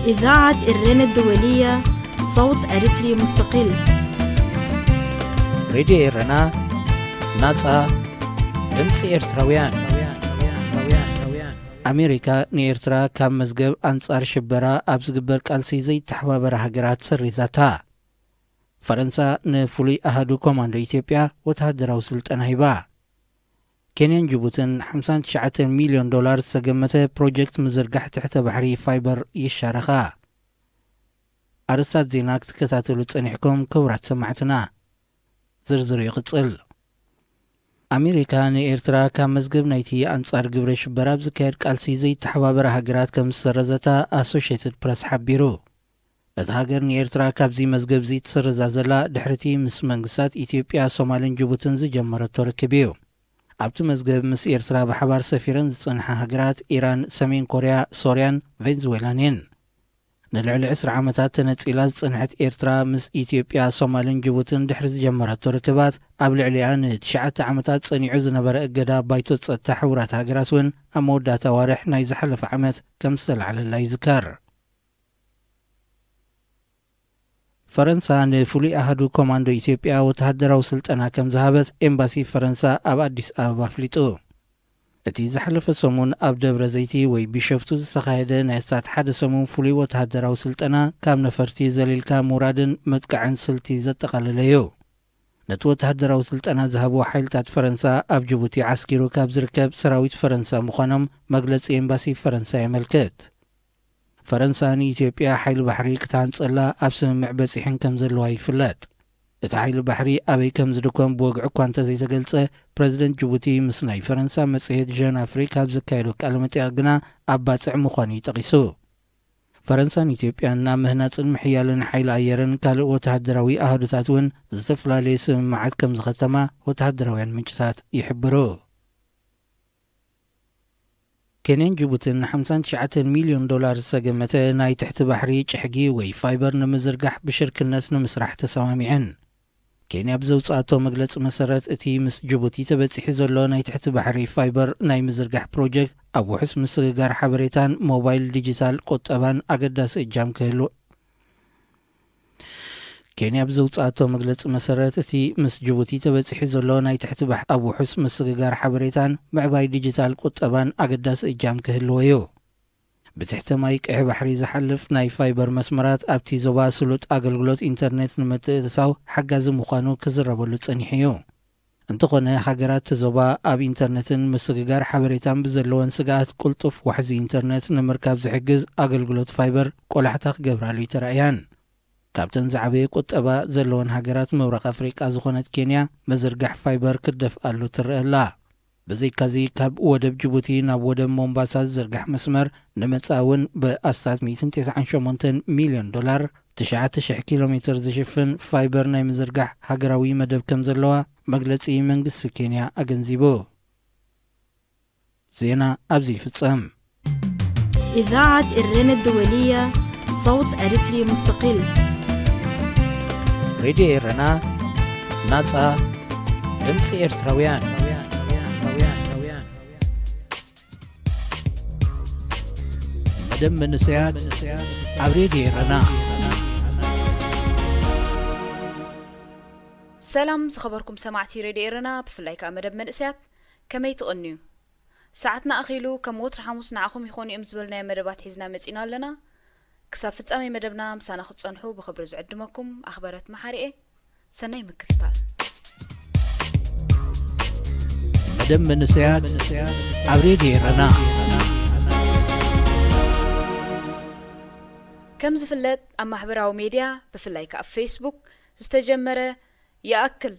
إذاعة إرينا الدولية، صوت أريتري مستقل. ሬድዮ ኤረና፣ ናጻ ድምጺ ኤርትራውያን። ኣሜሪካ ንኤርትራ ካብ መዝገብ ኣንጻር ሽበራ ኣብ ዝግበር ቃልሲ ዘይተሓባበራ ሃገራት ሰሪዛታ። ፈረንሳ ንፍሉይ ኣሃዱ ኮማንዶ ኢትዮጵያ ወተሃደራዊ ስልጠና ሂባ። ኬንያን ጅቡትን ሓምሳን ትሽዓተን ሚልዮን ዶላር ዝተገመተ ፕሮጀክት ምዝርጋሕ ትሕተ ባሕሪ ፋይበር ይሻረኻ። ኣርእስታት ዜና ክትከታተሉ ጸኒሕኩም ክቡራት ሰማዕትና። ዝርዝሩ ይቕጽል። ኣሜሪካ ንኤርትራ ካብ መዝገብ ናይቲ ኣንጻር ግብረ ሽበራ ኣብ ዝካየድ ቃልሲ ዘይተሓባበራ ሃገራት ከም ዝሰረዘታ ኣሶሽየትድ ፕረስ ሓቢሩ። እታ ሃገር ንኤርትራ ካብዚ መዝገብ እዚ ትስርዛ ዘላ ድሕሪቲ ምስ መንግስታት ኢትዮጵያ፣ ሶማልን ጅቡትን ዝጀመረቶ ርክብ እዩ። ኣብቲ መዝገብ ምስ ኤርትራ ብሓባር ሰፊረን ዝጸንሓ ሃገራት ኢራን፣ ሰሜን ኮርያ፣ ሶርያን ቬንዙዌላን እየን። ንልዕሊ ዕስራ ዓመታት ተነጺላ ዝጸንሐት ኤርትራ ምስ ኢትዮጵያ፣ ሶማልን ጅቡትን ድሕሪ ዝጀመረቶ ርክባት ኣብ ልዕሊኣ ንትሽዓተ ዓመታት ጸኒዑ ዝነበረ እገዳ ባይቶ ጸጥታ ሕቡራት ሃገራት እውን ኣብ መወዳእታ ኣዋርሕ ናይ ዝሓለፈ ዓመት ከም ዝተላዕለላ ይዝከር። ፈረንሳ ንፍሉይ ኣሃዱ ኮማንዶ ኢትዮጵያ ወተሃደራዊ ስልጠና ከም ዝሃበት ኤምባሲ ፈረንሳ ኣብ ኣዲስ ኣበባ ኣፍሊጡ። እቲ ዝሓለፈ ሰሙን ኣብ ደብረ ዘይቲ ወይ ቢሸፍቱ ዝተኻየደ ናይ ኣስታት ሓደ ሰሙን ፍሉይ ወተሃደራዊ ስልጠና ካብ ነፈርቲ ዘሊልካ ምውራድን ምጥቃዕን ስልቲ ዘጠቓለለ እዩ። ነቲ ወተሃደራዊ ስልጠና ዝሃብዎ ሓይልታት ፈረንሳ ኣብ ጅቡቲ ዓስኪሩ ካብ ዝርከብ ሰራዊት ፈረንሳ ምዃኖም መግለጺ ኤምባሲ ፈረንሳ የመልክት። ፈረንሳ ንኢትዮጵያ ሓይሊ ባሕሪ ክትሃንጸላ ኣብ ስምምዕ በጺሐን ከም ዘለዋ ይፍለጥ። እቲ ሓይሊ ባሕሪ ኣበይ ከም ዝድኮን ብወግዒ እኳ እንተዘይተገልጸ፣ ፕረዚደንት ጅቡቲ ምስ ናይ ፈረንሳ መጽሔት ጀን ኣፍሪክ ኣብ ዘካየዶ ቃለ መጠይቕ ግና ኣብ ባጽዕ ምዃኑ እዩ ጠቒሱ። ፈረንሳን ኢትዮጵያን ናብ ምህናጽን ምሕያልን ሓይሊ ኣየርን ካልእ ወተሃደራዊ ኣሃዱታት እውን ዝተፈላለየ ስምምዓት ከም ዝኸተማ ወተሃደራውያን ምንጭታት ይሕብሩ። ኬንያን ጅቡትን ሓምሳን ትሽዓተን ሚልዮን ዶላር ዝተገመተ ናይ ትሕቲ ባሕሪ ጭሕጊ ወይ ፋይበር ንምዝርጋሕ ብሽርክነት ንምስራሕ ተሰማሚዐን። ኬንያ ብዘውፅኣቶ መግለፂ መሰረት፣ እቲ ምስ ጅቡቲ ተበፂሑ ዘሎ ናይ ትሕቲ ባሕሪ ፋይበር ናይ ምዝርጋሕ ፕሮጀክት ኣብ ውሑስ ምስግጋር ሓበሬታን ሞባይል ዲጂታል ቁጠባን ኣገዳሲ እጃም ክህሉ ኬንያ ብዘውፅኣቶ መግለፂ መሰረት፣ እቲ ምስ ጅቡቲ ተበፂሑ ዘሎ ናይ ትሕቲ ባሕሪ ኣብ ውሑስ ምስግጋር ሓበሬታን ምዕባይ ዲጂታል ቁጠባን ኣገዳሲ እጃም ክህልዎ እዩ። ብትሕተ ማይ ቀይሕ ባሕሪ ዝሓልፍ ናይ ፋይበር መስመራት ኣብቲ ዞባ ስሉጥ ኣገልግሎት ኢንተርኔት ንምትእትታው ሓጋዚ ምዃኑ ክዝረበሉ ጸኒሑ እዩ። እንተኾነ፣ ሃገራት እቲ ዞባ ኣብ ኢንተርኔትን ምስግጋር ሓበሬታን ብዘለወን ስግኣት፣ ቅልጡፍ ዋሕዚ ኢንተርኔት ንምርካብ ዝሕግዝ ኣገልግሎት ፋይበር ቆላሕታ ክገብራሉ ይተራእያን። ካብተን ዝዓበየ ቁጠባ ዘለወን ሃገራት ምብራቕ ኣፍሪቃ ዝኾነት ኬንያ፣ ምዝርጋሕ ፋይበር ክትደፍኣሉ ትረአ ኣላ። ብዘይካዚ፣ ካብ ወደብ ጅቡቲ ናብ ወደብ ሞምባሳ ዝዝርጋሕ መስመር፣ ንመጻኢ እውን ብኣስታት ሚእትን ተስዓን ሸሞንተን ሚልዮን ዶላር፣ ትሽዓተ ሽሕ ኪሎ ሜትር ዝሽፍን ፋይበር ናይ ምዝርጋሕ ሃገራዊ መደብ ከም ዘለዋ መግለጺ መንግስቲ ኬንያ ኣገንዚቡ። ዜና ኣብዚ ይፍጸም። إذاعة إرينا الدولية، صوت أريتري مستقل. ሬድዮ ኤረና፣ ናጻ ድምጺ ኤርትራውያን። መደብ መንእሰያት ኣብ ሬድዮ ኤረና። ሰላም ዝኸበርኩም ሰማዕቲ ሬድዮ ኤረና፣ ብፍላይ ከኣ መደብ መንእሰያት፣ ከመይ ትቕንዩ? ሰዓትና ኣኺሉ፣ ከም ወትሪ ሓሙስ ንዓኹም ይኾኑ እዮም ዝበልናዮ መደባት ሒዝና መጺና ኣለና። ክሳብ ፍጻሜ መደብና ምሳና ክትጸንሑ ብኽብሪ ዝዕድመኩም ኣኽበረት መሓሪኤ። ሰናይ ምክትታል። መደብ መንእሰያት ኣብ ሬድዮ ኤረና። ከም ዝፍለጥ፣ ኣብ ማሕበራዊ ሜድያ፣ ብፍላይ ከኣ ኣብ ፌስቡክ፣ ዝተጀመረ "ይኣክል፣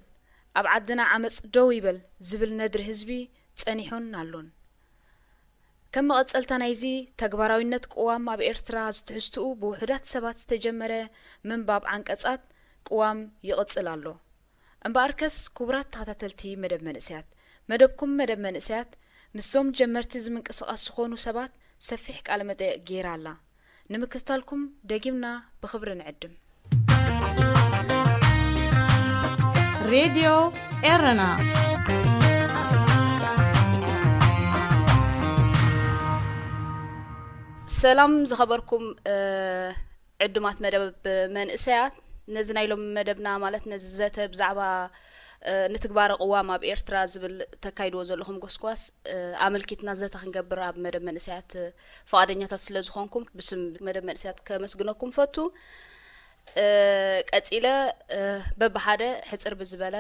ኣብ ዓድና ዓመጽ ደው ይበል" ዝብል ነድሪ ህዝቢ ጸኒሑን ኣሎን። ከም መቐጸልታ ናይዚ፣ ተግባራዊነት ቅዋም ኣብ ኤርትራ ዝትሕዝትኡ ብውሑዳት ሰባት ዝተጀመረ ምንባብ ዓንቀጻት ቅዋም ይቕጽል ኣሎ። እምበኣርከስ፣ ክቡራት ተኸታተልቲ መደብ መንእሰያት፣ መደብኩም መደብ መንእሰያት ምስዞም ጀመርቲ ዝምንቅስቓስ ዝኾኑ ሰባት ሰፊሕ ቃለ መጠይቕ ገይራ ኣላ። ንምክትታልኩም ደጊምና ብኽብሪ ንዕድም። ሬድዮ ኤረና። ሰላም ዝኸበርኩም ዕዱማት መደብ መንእሰያት፣ ነዚ ናይ ሎሚ መደብና፣ ማለት ነዚ ዘተ ብዛዕባ ንትግባረ ቅዋም ኣብ ኤርትራ ዝብል ተካይድዎ ዘለኹም ጎስጓስ ኣመልኪትና ዘተ ክንገብር ኣብ መደብ መንእሰያት ፍቓደኛታት ስለ ዝኾንኩም ብስም መደብ መንእሰያት ከመስግነኩም ፈቱ። ቀጺለ በብሓደ ሕጽር ብዝበለ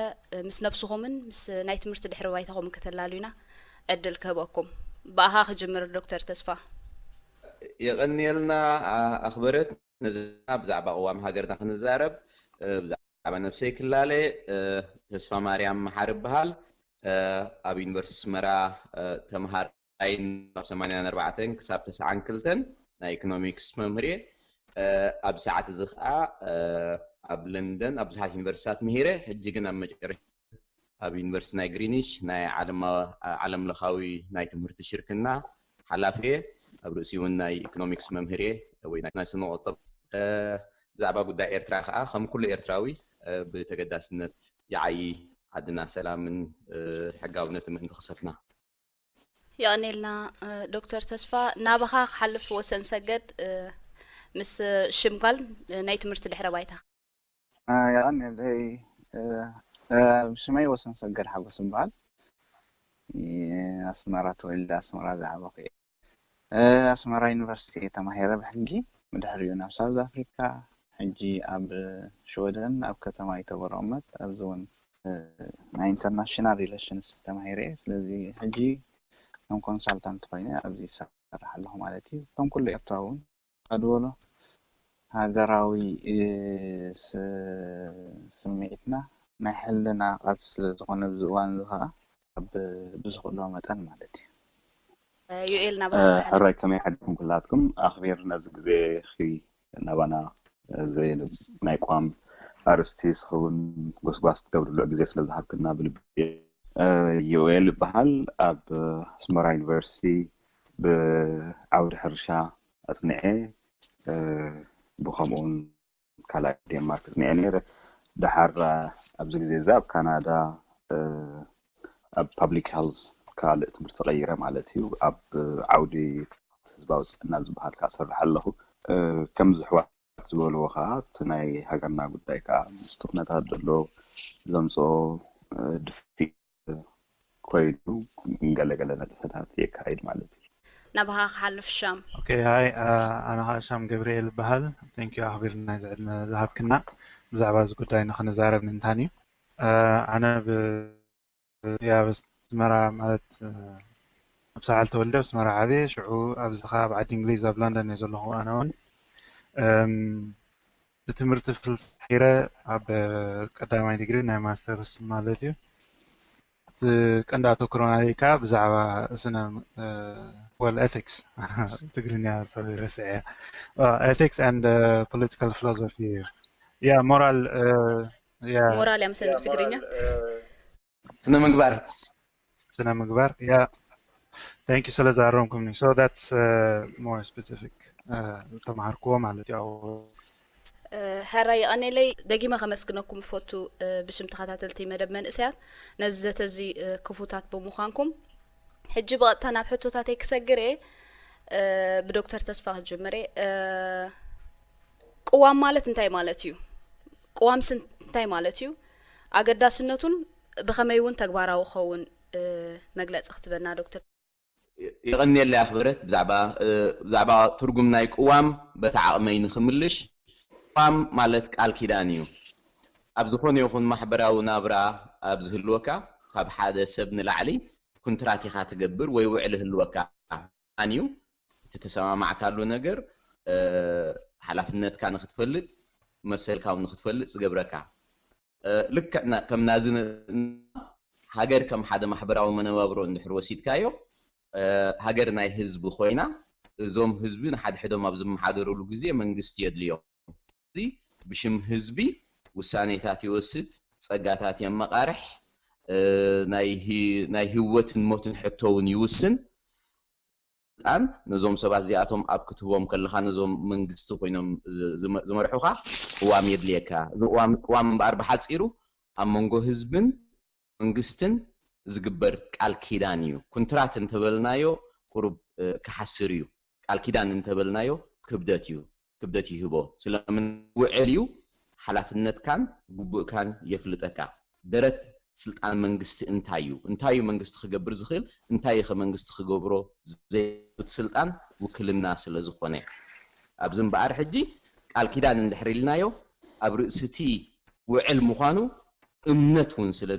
ምስ ነብስኹምን ምስ ናይ ትምህርቲ ድሕሪ ባይታኹምን ከተላልዩና ዕድል ክህበኩም። ብኣኻ ክጅምር ዶክተር ተስፋ። የቐንየልና ኣኽበረት። ነዚ ብዛዕባ ቅዋም ሃገርና ክንዛረብ ብዛዕባ ነብሰይ ክላለ። ተስፋ ማርያም መሓሪ እበሃል። ኣብ ዩኒቨርሲቲ ኣስመራ ተምሃራይን ካብ ሰማንያን ኣርባዕተን ክሳብ ተስዓን ክልተን ናይ ኢኮኖሚክስ መምህር እየ። ኣብዚ ሰዓት እዚ ከዓ ኣብ ለንደን ኣብ ብዙሓት ዩኒቨርሲታት ምሂረ፣ ሕጂ ግን ኣብ መጨረሻ ኣብ ዩኒቨርሲቲ ናይ ግሪኒች ናይ ዓለም ለኻዊ ናይ ትምህርቲ ሽርክና ሓላፊ እየ። ኣብ ርእሲ እውን ናይ ኢኮኖሚክስ መምህር እየ ወይ ናይ ስነ ቁጠባ። ብዛዕባ ጉዳይ ኤርትራ ከዓ ከም ኩሉ ኤርትራዊ ብተገዳስነት ይዓዪ። ዓድና ሰላምን ሕጋውነትን ምእንቲ ክሰፍና። የቐኔልና ዶክተር ተስፋ። ናባኻ ክሓልፍ ወሰን ሰገድ ምስ ሽምጋል ናይ ትምህርቲ ድሕረ ባይታ። የቐኔለይ። ሽመይ ወሰን ሰገድ ሓጎስ እበሃል። ኣስመራ ተወሊደ ኣስመራ ዝዓበኹ እየ። ኣስመራ ዩኒቨርሲቲ እየ ተማሂረ ብሕጊ፣ ብድሕሪኡ ናብ ሳውዝ ኣፍሪካ፣ ሕጂ ኣብ ሽወደን ኣብ ከተማ ዩተቦርግ እቕመጥ። ኣብዚ እውን ናይ ኢንተርናሽናል ሪሌሽንስ ተማሂረ እየ። ስለዚ ሕጂ ከም ኮንሳልታንት ኮይነ ኣብዚ ይሰርሕ ኣለኹ ማለት እዩ። ከም ኩሉ ኤርትራዊ እውን ኣድወሎ ሃገራዊ ስምዒትና ናይ ሕልና ቃልሲ ስለ ዝኾነ ኣብዚ እዋን እዚ ከዓ ኣብ ብዝኽእሎ መጠን ማለት እዩ። ዩኤል ናብ ሕራይ ከመይ ሓድኩም ኩላትኩም ኣኽቢር ነዚ ግዜ ኺ ናባና ናይ ቋም ኣርስቲ ስኸውን ጎስጓስ ትገብርሉ ግዜ ስለ ዝሃብክና ብልቢ ዩኤል ይበሃል። ኣብ ኣስመራ ዩኒቨርሲቲ ብዓውዲ ሕርሻ ኣጽኒዐ፣ ብኸምኡውን ካልኣይ ዴንማርክ ኣጽኒዐ ነይረ። ደሓር ኣብዚ ግዜ እዚ ኣብ ካናዳ ኣብ ፓብሊክ ሄልዝ ካልእ ትምህርቲ ቀይረ ማለት እዩ። ኣብ ዓውዲ ህዝባዊ ጥዕና ዝበሃል ከዓ እሰርሕ ኣለኹ። ከምዚ ኣሕዋት ዝበልዎ ከዓ እቲ ናይ ሃገርና ጉዳይ ከዓ ምስቲ ኩነታት ዘሎ ዘምፅኦ ድፍኢት ኮይኑ ገለገለ ነጥፈታት የካይድ ማለት እዩ። ናባኻ ክሓልፍ ሻም። ኦኬ፣ ሃይ፣ ኣነ ከዓ ሻም ገብርኤል እበሃል። ቴንኪዩ ኣኽቢርና እዚ ዕድመ ዝሃብክና ብዛዕባ እዚ ጉዳይ ንክንዛረብ ምእንታን እዩ። ኣነ ብ ኣብ ኣስመራ ማለት ኣብ ሳሕል ተወልደ ኣብ ኣስመራ ዓብየ፣ ሽዑ ኣብዚ ከዓ ኣብ ዓዲ እንግሊዝ ኣብ ለንደን እየ ዘለኹ። ኣነ እውን ብትምህርቲ ፍልሰት ሒረ ኣብ ቀዳማይ ዲግሪ ናይ ማስተርስ ማለት እዩ። እቲ ቀንዲ ኣተኩሮ ናተይ ከዓ ብዛዕባ ስነ ወል ኤቲክስ ትግርኛ ሶሪ ረስዐ ኤቲክስ ኤንድ ፖለቲካል ፊሎሶፊ እዩ። ያ ሞራል ያ ሞራል እያ መሰለኒ ብትግርኛ ስነ ምግባር ስነ ምግባር ያ thank you ስለ ዝኣረምኩምኒ so that's more specific ዝተምሃርክዎ ማለት እዩ። ሕራይ የቐኔለይ። ደጊመ ከመስግነኩም እፈቱ ብሽም ተኸታተልቲ መደብ መንእሰያት ነዚ ዘተ እዚ ክፉታት ብምዃንኩም። ሕጂ ብቐጥታ ናብ ሕቶታተይ ክሰግር እየ። ብዶክተር ተስፋ ክጅምር እየ። ቅዋም ማለት እንታይ ማለት እዩ? ቅዋምስ እንታይ ማለት እዩ? ኣገዳስነቱን ብኸመይ እውን ተግባራዊ ክኸውን መግለፂ ክትበና ዶክተር። የቐንየለይ ኣኽብረት። ብዛዕባ ትርጉም ናይ ቅዋም በታ ዓቕመይ ንኽምልሽ፣ ቅዋም ማለት ቃል ኪዳን እዩ። ኣብ ዝኾነ ይኹን ማሕበራዊ ናብራ ኣብ ዝህልወካ ካብ ሓደ ሰብ ንላዕሊ ኩንትራት ኢኻ ትገብር ወይ ውዕል ህልወካ እዩ። እቲ ተሰማማዕካሉ ነገር ሓላፍነትካ ንክትፈልጥ መሰልካ እውን ንክትፈልጥ ዝገብረካ። ልክዕ ከም ናዚ ሃገር ከም ሓደ ማሕበራዊ መነባብሮ እንድሕር ወሲድካዮ፣ ሃገር ናይ ህዝቢ ኮይና እዞም ህዝቢ ንሓድሕዶም ኣብ ዝመሓደርሉ ግዜ መንግስቲ የድልዮም። እዚ ብሽም ህዝቢ ውሳኔታት ይወስድ፣ ጸጋታት የመቓርሕ፣ ናይ ህይወትን ሞትን ሕቶ እውን ይውስን። ስልጣን ነዞም ሰባት እዚኣቶም ኣብ ክትህቦም ከለኻ ነዞም መንግስቲ ኮይኖም ዝመርሑኻ ቅዋም የድልየካ። እዚ ቅዋም እምበኣር ብሓፂሩ ኣብ መንጎ ህዝብን መንግስትን ዝግበር ቃል ኪዳን እዩ። ኩንትራት እንተበልናዮ ቁሩብ ክሓስር እዩ። ቃል ኪዳን እንተበልናዮ ክብደት እዩ ክብደት ይህቦ። ስለምን ውዕል እዩ ሓላፍነትካን ግቡእካን የፍልጠካ። ደረት ስልጣን መንግስቲ እንታይ እዩ? እንታይ እዩ መንግስቲ ክገብር ዝኽእል? እንታይ ከ መንግስቲ ክገብሮ ዘይብሉ ስልጣን ውክልና ስለ ዝኾነ። ኣብዚ እምበኣር ሕጂ ቃል ኪዳን እንድሕር ኢልናዮ ኣብ ርእስቲ ውዕል ምዃኑ እምነት እውን ስለ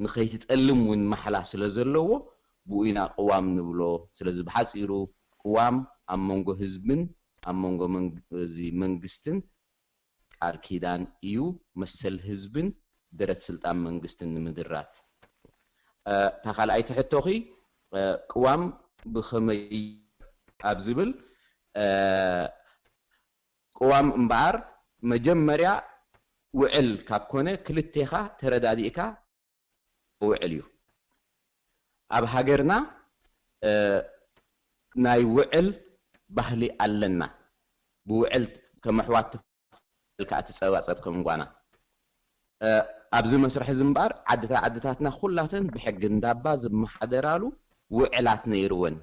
ንኸይትጠልም እውን ማሕላ ስለ ዘለዎ ብኡ ኢና ቅዋም ንብሎ። ስለዚ ብሓፂሩ ቅዋም ኣብ መንጎ ህዝብን ኣብ መንጎ መንግ- እዚ መንግስትን ቃል ኪዳን እዩ። መሰል ህዝብን ደረት ስልጣን መንግስትን ንምድራት እታ ካልኣይቲ ሕቶኺ ቅዋም ብኸመይ ኣብ ዝብል ቅዋም እምበኣር መጀመርያ ውዕል ካብ ኮነ ክልቴኻ ተረዳዲእካ ውዕል እዩ። ኣብ ሃገርና ናይ ውዕል ባህሊ ኣለና። ብውዕል ከም ኣሕዋት ኢልካ እትፀባፀብ ከም ጓና ኣብዚ መስርሕ እዚ እምበኣር ዓድታ ዓድታትና ኩላተን ብሕጊ እንዳባ ዝመሓደራሉ ውዕላት ነይርወን።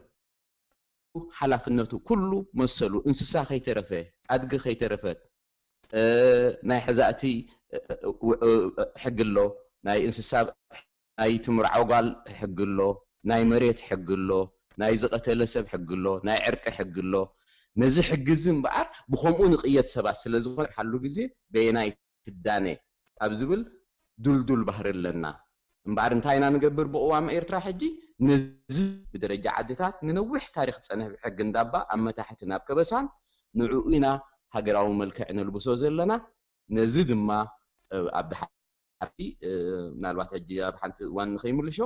ሓላፍነቱ ኩሉ መሰሉ እንስሳ ከይተረፈ ኣድጊ ከይተረፈት ናይ ሕዛእቲ ሕጊ ኣሎ፣ ናይ እንስሳ ናይ ትምርዓው ጓል ሕጊ ኣሎ፣ ናይ መሬት ሕጊ ኣሎ፣ ናይ ዝቐተለ ሰብ ሕጊ ኣሎ፣ ናይ ዕርቂ ሕጊ ኣሎ። ነዚ ሕጊ እዚ እምበኣር ብኸምኡ ንቕየድ ሰባት ስለ ዝኾነ ሓሉ ግዜ በየናይ ትዳነ ኣብ ዝብል ዱልዱል ባህሪ ኣለና። እምበኣር እንታይ ኢና ንገብር ብቕዋም ኤርትራ ሕጂ ነዚ ብደረጃ ዓድታት ንነዊሕ ታሪኽ ዝጸንሕ ብሕጊ እንዳባ ኣብ መታሕቲ ናብ ከበሳን ንዕኡ ኢና ሃገራዊ መልክዕ ነልብሶ ዘለና። ነዚ ድማ ኣብ ድሓርቲ ምናልባት ሕጂ ኣብ ሓንቲ እዋን ንኸይምልሾ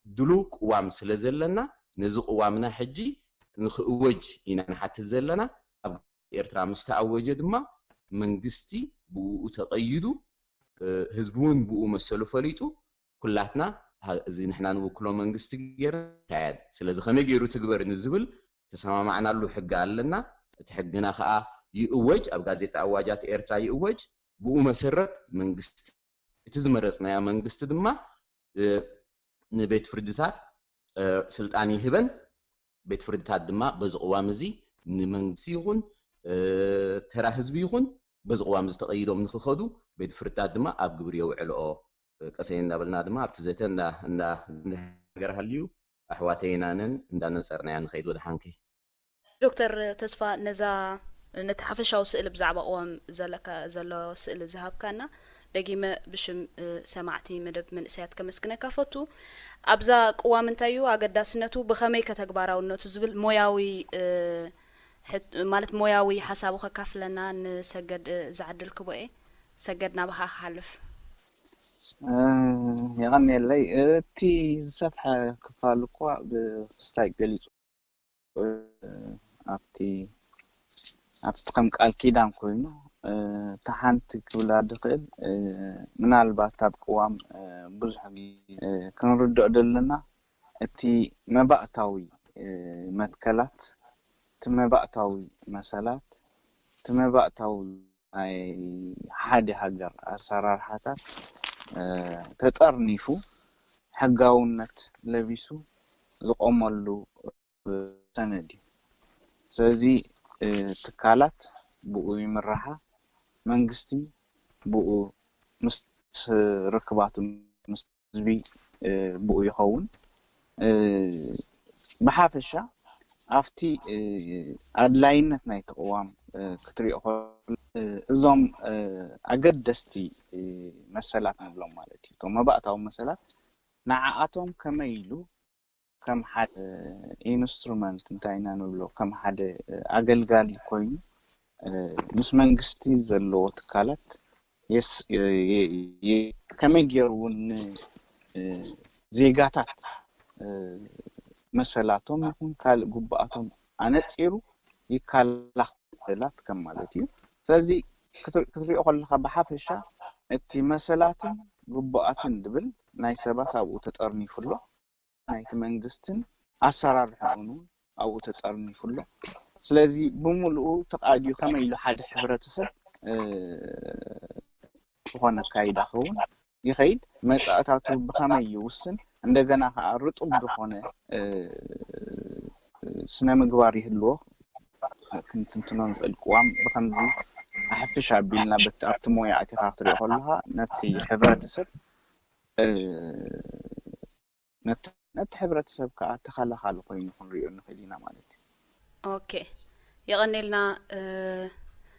ድሉው ቅዋም ስለ ዘለና ነዚ ቅዋምና ሕጂ ንኽእወጅ ኢና ንሓትት ዘለና። ኣብ ኤርትራ ምስ ተኣወጀ ድማ መንግስቲ ብኡ ተቐይዱ ህዝቢ እውን ብኡ መሰሉ ፈሊጡ ኩላትና እዚ ንሕና ንውክሎ መንግስቲ ገይርና ይካየድ። ስለዚ ከመይ ገይሩ ትግበር ንዝብል ተሰማማዕናሉ ሕጊ ኣለና። እቲ ሕግና ከዓ ይእወጅ፣ ኣብ ጋዜጣ ኣዋጃት ኤርትራ ይእወጅ። ብኡ መሰረት መንግስቲ እቲ ዝመረፅናዮ መንግስቲ ድማ ንቤት ፍርድታት ስልጣን ይህበን። ቤት ፍርድታት ድማ በዚ ቅዋም እዚ ንመንግስቲ ይኹን ተራ ህዝቢ ይኹን በዚ ቅዋም እዚ ተቐይዶም ንክኸዱ ቤት ፍርድታት ድማ ኣብ ግብሪ የውዕልኦ። ቀሰይ እንዳበልና ድማ ኣብቲ ዘተ እንዳሃገር ሃልዩ ኣሕዋተይናንን እንዳነፀርናያ ንኸይድ ወደ ሓንከይ። ዶክተር ተስፋ ነዛ ነቲ ሓፈሻዊ ስእሊ ብዛዕባ ቅዋም ዘለካ ዘሎ ስእሊ ዝሃብካና ደጊመ ብሽም ሰማዕቲ መደብ መንእሰያት ከመስግነካ ፈቱ። ኣብዛ ቅዋም እንታይ እዩ ኣገዳስነቱ፣ ብኸመይ ከተግባራውነቱ ዝብል ሞያዊ ማለት ሞያዊ ሓሳቡ ከካፍለና ንሰገድ ዝዓድል ክቦኤ። ሰገድ ናባኻ ክሓልፍ። የቐንየለይ። እቲ ዝሰፍሐ ክፋል እኳ ብክስታይ ገሊፁ ኣብቲ ኣብቲ ከም ቃል ኪዳን ኮይኑ እታ ሓንቲ ክብላ ድኽእል ምናልባት ኣብ ቅዋም ብዙሕ ግዜ ክንርድኦ ዘለና እቲ መባእታዊ መትከላት እቲ መባእታዊ መሰላት እቲ መባእታዊ ናይ ሓደ ሃገር ኣሰራርሓታት ተጠርኒፉ ሕጋውነት ለቢሱ ዝቆመሉ ሰነድ እዩ። ስለዚ ትካላት ብኡ ይምርሓ፣ መንግስቲ ብኡ ምስ ርክባቱ ምስ ህዝቢ ብኡ ይኸውን። ብሓፈሻ ኣብቲ ኣድላይነት ናይቲ ቅዋም ክትሪኦ እዞም ኣገደስቲ መሰላት ንብሎም ማለት እዩ። እቶም መባእታዊ መሰላት ንዓኣቶም ከመይ ኢሉ ከም ሓደ ኢንስትሩመንት እንታይ ኢና ንብሎ ከም ሓደ ኣገልጋሊ ኮይኑ ምስ መንግስቲ ዘለዎ ትካላት ከመይ ገይሩ እውን ዜጋታት መሰላቶም ይኹን ካልእ ግቡኣቶም ኣነፂሩ ይከላኸላት ከም ማለት እዩ። ስለዚ ክትሪኦ ከለካ ብሓፈሻ እቲ መሰላትን ግቡኣትን ዝብል ናይ ሰባት ኣብኡ ተጠርኒፉ ኣሎ። ናይቲ መንግስትን ኣሰራርሕኡን እውን ኣብኡ ተጠርኒፉ ኣሎ። ስለዚ ብምሉኡ ተቓዲዩ ከመይ ኢሉ ሓደ ሕብረተሰብ ዝኾነ ኣካይዳ ክኸውን ይኸይድ፣ መፃእታቱ ብኸመይ ይውስን፣ እንደገና ከዓ ርጡብ ዝኾነ ስነ ምግባር ይህልዎ ክንትንትኖ ንኽእል ቅዋም ብኸምዚ ኣሕፍሽ ኣቢልና በቲ ኣብቲ ሞያ ኣቲኻ ክትሪኦ ከለኻ ነቲ ሕብረተሰብ ነቲ ሕብረተሰብ ከዓ ተኸላኻሊ ኮይኑ ክንሪኦ ንኽእል ኢና ማለት እዩ። ኦኬ፣ የቐኔልና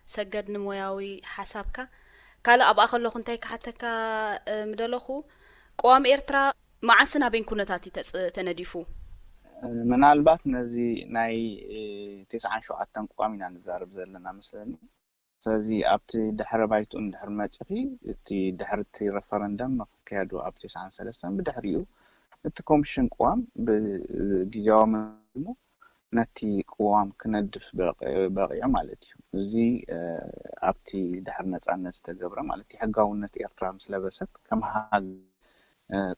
ሰገድ ንሞያዊ ሓሳብካ። ካልእ ኣብኣ ከለኹ እንታይ ክሓተካ ምደለኹ፣ ቅዋም ኤርትራ መዓስን ኣበይን ኩነታት እዩ ተነዲፉ? ምናልባት ነዚ ናይ ተስዓን ሸውዓተን ቅዋም ኢና ንዛረብ ዘለና መስለኒ። ስለዚ ኣብቲ ድሕረ ባይትኡ እንድሕር መፂኺ፣ እቲ ድሕሪ እቲ ረፈረንደም ምክያዱ ኣብ ተስዓን ሰለስተን ብድሕሪኡ እቲ ኮሚሽን ቅዋም ብግዜያዊ መሙ ነቲ ቅዋም ክነድፍ በቂዑ ማለት እዩ። እዚ ኣብቲ ድሕሪ ነፃነት ዝተገብረ ማለት እዩ። ሕጋውነት ኤርትራ ምስ ለበሰት ከም ሃገር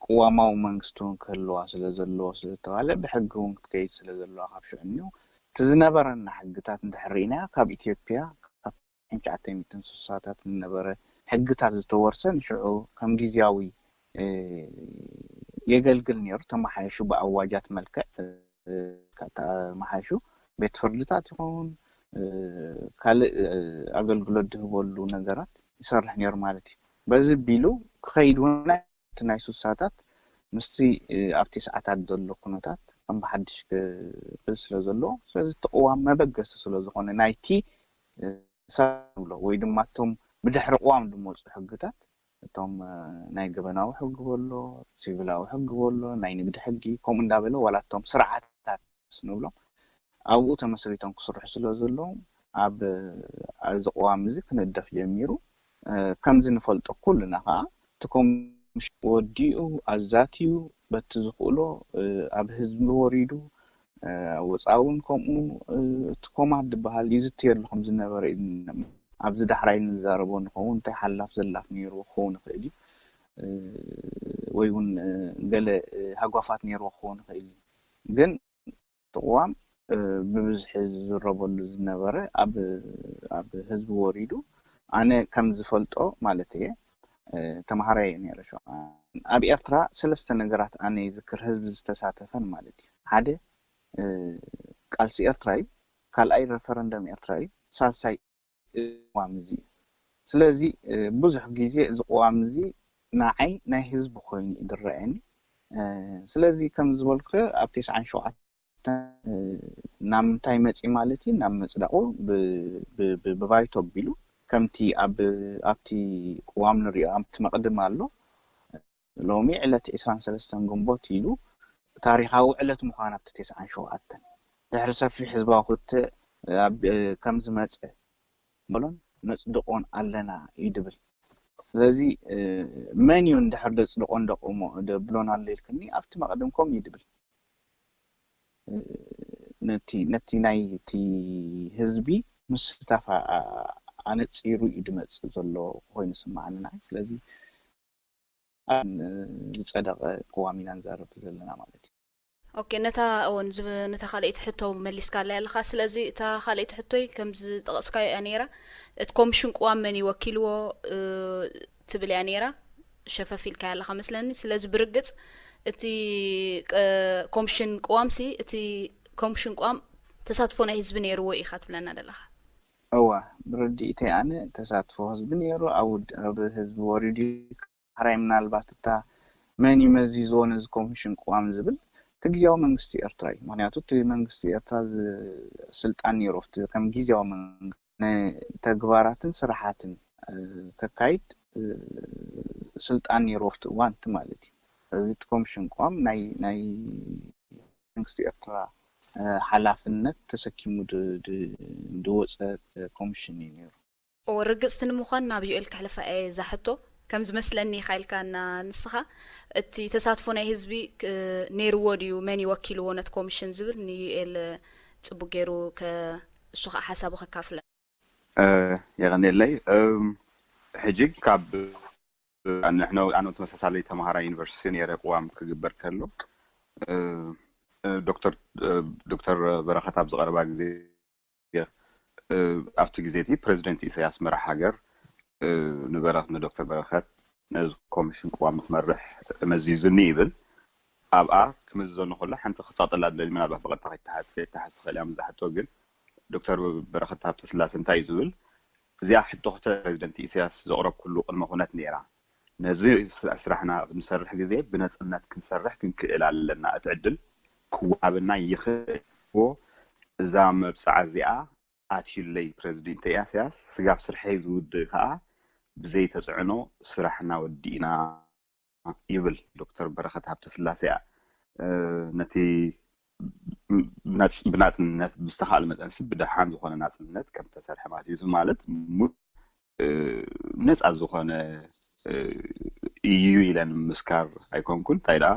ቅዋማዊ መንግስቲ እውን ክህልዋ ስለ ዘለዎ ስለዝተባለ ብሕጊ እውን ክትከይድ ስለ ዘለዋ ካብ ሽዑ እኒው እቲ ዝነበረና ሕግታት እንድሕር ርኢናዮ ካብ ኢትዮጵያ ካብ ሽሕን ትሽዓተ ሚእትን ስሳታት ዝነበረ ሕግታት ዝተወርሰ ንሽዑ ከም ግዜያዊ የገልግል ነይሩ። ተመሓየሹ ብኣዋጃት መልክዕ ተመሓየሹ ቤት ፍርድታት ይኸውን ካልእ ኣገልግሎት ዝህበሉ ነገራት ይሰርሕ ነይሩ ማለት እዩ። በዚ ቢሉ ክኸይድ እውን እቲ ናይ ስሳታት ምስቲ ኣብቲ ሰዓታት ዘሎ ኩነታት ከም ብሓድሽ ክብል ስለ ዘለዎ ስለዚ እቲ ቅዋም መበገሲ ስለ ዝኾነ ናይቲ ንብሎ ወይ ድማ እቶም ብድሕሪ ቅዋም ዝመፁ ሕግታት እቶም ናይ ገበናዊ ሕጊ በሎ፣ ሲቪላዊ ሕጊ በሎ፣ ናይ ንግዲ ሕጊ ከምኡ እንዳበለ ዋላ እቶም ስርዓታት ንብሎም ኣብኡ ተመስሪቶም ክስርሑ ስለ ዘለዎም ኣብ እዚ ቅዋም እዚ ክንእደፍ ጀሚሩ። ከምዚ ንፈልጦ ኩልና ከዓ እቲ ኮሚሽን ወዲኡ ኣዛትዩ በቲ ዝኽእሎ ኣብ ህዝቢ ወሪዱ ወፃ እውን ከምኡ እቲ ኮማት ዝበሃል ይዝትየሉ ከም ዝነበረ እዩ። ኣብዚ ዳሕራይ ንዛረቦ ንኸውን እንታይ ሓላፍ ዘላፍ ነይርዎ ክኸውን ይኽእል እዩ ወይ እውን ገለ ሃጓፋት ነይርዎ ክኸውን ይኽእል እዩ። ግን እቲ ቅዋም ብብዝሒ ዝዝረበሉ ዝነበረ ኣብ ህዝቢ ወሪዱ ኣነ ከም ዝፈልጦ ማለት እየ ተምሃራይ እየ ነይረ። ኣብ ኤርትራ ሰለስተ ነገራት ኣነ ይዝክር ህዝቢ ዝተሳተፈን ማለት እዩ። ሓደ ቃልሲ ኤርትራ እዩ፣ ካልኣይ ረፈረንደም ኤርትራ እዩ፣ ሳልሳይ ቅዋም እዚ እዩ። ስለዚ ብዙሕ ግዜ እዚ ቅዋም እዚ ንዓይ ናይ ህዝቢ ኮይኑ እዩ ዝረኣየኒ። ስለዚ ከም ዝበልኩ ኣብ ተስዓን ሸውዓተን ናብ ምንታይ መፂ ማለት እዩ ናብ ምፅዳቑ ብባይቶ ኣቢሉ ከምቲ ኣብቲ ቅዋም ንሪኦ ኣብቲ መቕድም ኣሎ ሎሚ ዕለት ዕስራን ሰለስተን ግንቦት ኢሉ ታሪኻዊ ዕለት ምዃን ኣብቲ ተስዓን ሸውዓተን ድሕሪ ሰፊሕ ህዝባዊ ክትዕ ከም ዝመፀ በሎን ነፅድቆን ኣለና እዩ ድብል። ስለዚ መን እዩ እንድሕር ደፅድቆን ደቅሞ ደብሎን ኣሎ ኢልክኒ ኣብቲ መቅድም ከም እዩ ድብል ነቲ ነቲ ናይ እቲ ህዝቢ ምስታፍ ኣነፂሩ እዩ ድመፅእ ዘሎ ኮይኑ ስማዓኒ ንዓይ። ስለዚ ዝፀደቐ ቅዋም ኢና ንዛረብ ዘለና ማለት እዩ። ኦኬ፣ ነታ እውን ነታ ካልኣይቲ ሕቶ መሊስካለይ ኣለኻ። ስለዚ እታ ካልኣይቲ ሕቶይ ከምዚ ዝጠቐስካዮ እያ ነይራ። እቲ ኮሚሽን ቅዋም መን ይወኪልዎ ትብል እያ ነይራ። ሸፈፍ ኢልካያ ኣለኻ መስለኒ። ስለዚ ብርግፅ እቲ ኮሚሽን ቅዋምሲ እቲ ኮሚሽን ቅዋም ተሳትፎ ናይ ህዝቢ ነይርዎ ኢኻ ትብለና ዘለኻ። እወ፣ ብርድኢተይ ኣነ ተሳትፎ ህዝቢ ነይሩ። ኣብ ህዝቢ ወሪዱ ሕራይ ምናልባት እታ መን እዩ መዚዝዎ ነዚ ኮሚሽን ቅዋም ዝብል እቲ ግዜያዊ መንግስቲ ኤርትራ እዩ። ምክንያቱ እቲ መንግስቲ ኤርትራ ስልጣን ነይሩ ኣብቲ ከም ግዜያዊ መንግስቲ ንተግባራትን ስራሓትን ከካይድ ስልጣን ነይሩ ኣብቲ እዋን እቲ ማለት እዩ። እዚ እቲ ኮሚሽን ቅዋም ናይ ናይ መንግስቲ ኤርትራ ሓላፍነት ተሰኪሙ ዝወፀ ኮሚሽን እዩ ነይሩ። ርግፅቲ ንምዃን ናብ ዩኤል ከሕልፋ እየ እዛ ሕቶ። ከም ዝመስለኒ ኢኻ ኢልካና ንስኻ፣ እቲ ተሳትፎ ናይ ህዝቢ ነይርዎ ድዩ፣ መን ይወኪልዎ ነቲ ኮሚሽን ዝብል ንዩኤል ፅቡቅ ገይሩ እሱ ከዓ ሓሳቡ ከካፍለ። የቐኔለይ። ሕጂ ካብ ንሕነ ኣነ ተመሳሳሊ ተምሃራይ ዩኒቨርሲቲ ነይረ ቅዋም ክግበር ከሎ ዶክተር ዶክተር በረኸት ኣብ ዝቐረባ ግዜ ኣብቲ ግዜ እቲ ፕሬዚደንት ኢሳያስ መራሕ ሃገር ንበረኽ ንዶክተር በረኸት ነዚ ኮሚሽን ቅዋም ንክመርሕ መዚዙኒ ይብል። ኣብኣ ክምዘኑ ከሎ ሓንቲ ክፃጠላ ደሊ ምናልባት ብቐጥታ ከይተሓዝ ትኽእል እያ ምዛሕቶ ግን ዶክተር በረኸት ሃብተስላሴ እንታይ እዩ ዝብል? እዚኣ ሕቶ ክተ ፕሬዚደንት ኢሳያስ ዘቕረብኩሉ ቅድመ ኩነት ነይራ። ነዚ ስራሕና ኣብ ንሰርሕ ግዜ ብነጽነት ክንሰርሕ ክንክእል ኣለና። እቲ ዕድል ክወሃበና ይኽእል እኮ። እዛ መብጽዓ እዚኣ ኣትዩለይ ፕረዚደንት ኢሳያስ፣ ስጋብ ስርሐይ ዝውድእ ከኣ ብዘይ ተጽዕኖ ስራሕና ወዲእና ይብል ዶክተር በረኸት ሃብተስላሴ። ነቲ ብናጽነት ብዝተኻእለ መጠን ሲ ብደሓን ዝኾነ ናጽነት ከም ተሰርሐ ማለት እዩ። እዚ ማለት ሙሉእ ነጻ ዝኾነ እዩ ኢለን ምስካር ኣይኮንኩን፣ እንታይ ደኣ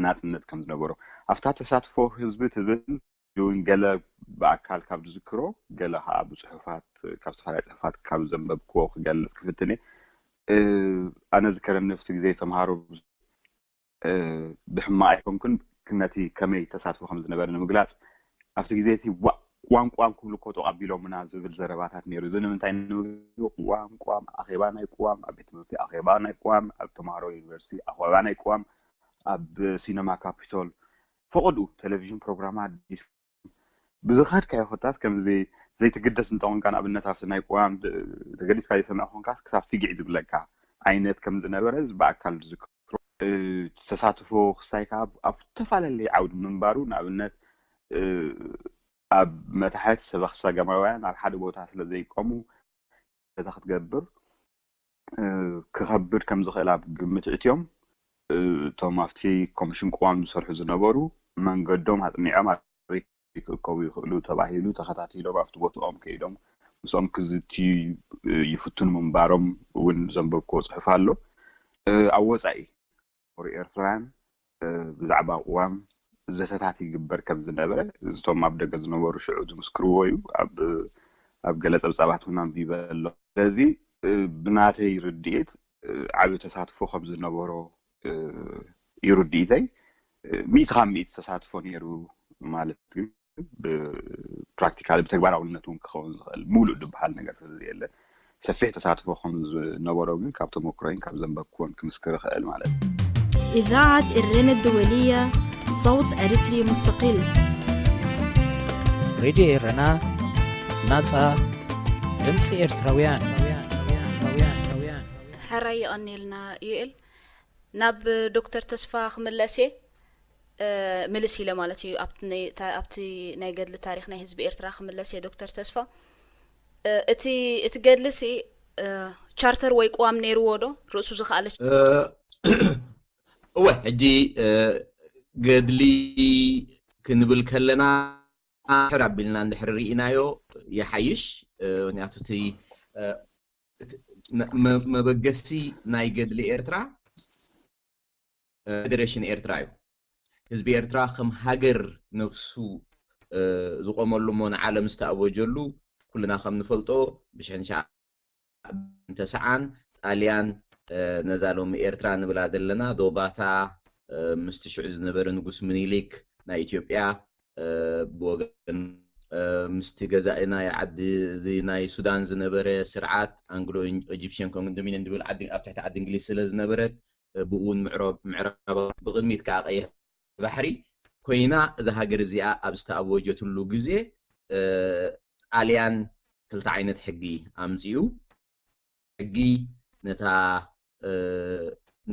ናጽነት ከም ዝነበሮ ኣብታ ተሳትፎ ህዝቢ ትብል እውን ገለ ብኣካል ካብ ዝዝክሮ፣ ገለ ከዓ ብፅሑፋት፣ ካብ ዝተፈላለዩ ፅሑፋት ካብ ዘንበብክዎ ክገልፅ ክፍትን እየ። ኣነ ዝከረኒ ኣብቲ ግዜ ተምሃሮ ብሕማቅ ኣይኮንኩን፣ ነቲ ከመይ ተሳትፎ ከም ዝነበረ ንምግላፅ ኣብቲ ግዜ እቲ ቋንቋም ክብሉ እኮ ተቐቢሎምና ዝብል ዘረባታት ነይሩ። እዚ ንምንታይ ንምግቢ ቋንቋም ኣኼባ ናይ ቅዋም ኣብ ቤት ትምህርቲ ኣኼባ ናይ ቅዋም ኣብ ተምሃሮ ዩኒቨርሲቲ ኣኼባ ናይ ቅዋም ኣብ ሲነማ ካፒቶል ፈቐድኡ ቴሌቪዥን ፕሮግራማት ብዝኸድካዮ ኮታስ ከምዚ ዘይትግደስ እንተኾንካ ንኣብነት ኣብቲ ናይ ቅዋም ተገዲስካ ዘይሰምዕ ኮንካስ ክሳብ ፊግዒ ዝብለካ ዓይነት ከም ዝነበረ እዚ ብኣካል ዝዝክሮ ተሳትፎ ክስታይ ከዓ ኣብ ዝተፈላለየ ዓውዲ ምንባሩ ንኣብነት ኣብ መታሕት ሰበኽ ሰገማውያን ኣብ ሓደ ቦታ ስለ ዘይቆሙ ነታ ክትገብር ክኸብድ ከም ዝኽእል ኣብ ግምት እትዮም እቶም ኣብቲ ኮሚሽን ቅዋም ዝሰርሑ ዝነበሩ መንገዶም ኣጥኒዖም ኣበይ ክእከቡ ይኽእሉ ተባሂሉ ተኸታቲሎም ኣብቲ ቦትኦም ከይዶም ምስኦም ክዝትዩ ይፍትኑ ምንባሮም እውን ዘንበብክዎ ፅሑፍ ኣሎ። ኣብ ወፃኢ ዝነበሩ ኤርትራውያን ብዛዕባ ቅዋም ዘተታት ይግበር ከም ዝነበረ እቶም ኣብ ደገ ዝነበሩ ሽዑ ዝምስክርዎ እዩ። ኣብ ገለ ፀብፃባት እውን ኣንቢበ ኣሎ። ስለዚ ብናተይ ርድኢት ዓቢ ተሳትፎ ከም ዝነበሮ እዩ ርድኢተይ። ሚእቲ ካብ ሚእቲ ተሳትፎ ነይሩ ማለት ግን ብፕራክቲካሊ ብተግባራውነት እውን ክኸውን ዝኽእል ሙሉእ ዝበሃል ነገር ስለ ዘየለ ሰፊሕ ተሳትፎ ከም ዝነበሮ ግን ካብ ተመክሮይን ካብ ዘንበብኩዎን ክምስክር እኽእል ማለት እዩ። إذاعة إرنا الدولية صوت أريتري مستقل ሬድዮ ኤረና ናጻ ድምፂ ኤርትራውያን። ሕራይ የቐንየልና ዩኤል። ናብ ዶክተር ተስፋ ክምለስ እየ። ምልስ ኢለ ማለት እዩ ኣብቲ ናይ ገድሊ ታሪክ ናይ ህዝቢ ኤርትራ ክምለስ እየ። ዶክተር ተስፋ እቲ እቲ ገድሊ ሲ ቻርተር ወይ ቅዋም ነይርዎ ዶ? ርእሱ ዝኸኣለ እወ ሕጂ ገድሊ ክንብል ከለና ሕር ኣቢልና እንድሕር ርኢናዮ ይሓይሽ። ምክንያቱ እቲ መበገሲ ናይ ገድሊ ኤርትራ ፌደሬሽን ኤርትራ እዩ። ህዝቢ ኤርትራ ከም ሃገር ነብሱ ዝቆመሉ እሞ ንዓለም ዝተኣወጀሉ ኩልና ከም ንፈልጦ ብሽሕን ሸዓን ተስዓን ጣልያን ነዛ ሎሚ ኤርትራ ንብላ ዘለና ዶባታ ምስቲ ሽዑ ዝነበረ ንጉስ ምኒሊክ ናይ ኢትዮጵያ ብወገን ምስቲ ገዛኢ ናይ ዓዲ እዚ ናይ ሱዳን ዝነበረ ስርዓት ኣንግሎ ኢጅፕሽን ኮንዶሚኒየም ዝብል ዓዲ ኣብ ትሕቲ ዓዲ እንግሊዝ ስለ ዝነበረት ብኡ እውን ምዕራብ ብቕድሚት ከዓ ቀይሕ ባሕሪ ኮይና እዛ ሃገር እዚኣ ኣብ ዝተኣወጀትሉ ግዜ ጣልያን ክልተ ዓይነት ሕጊ ኣምፂኡ። ሕጊ ነታ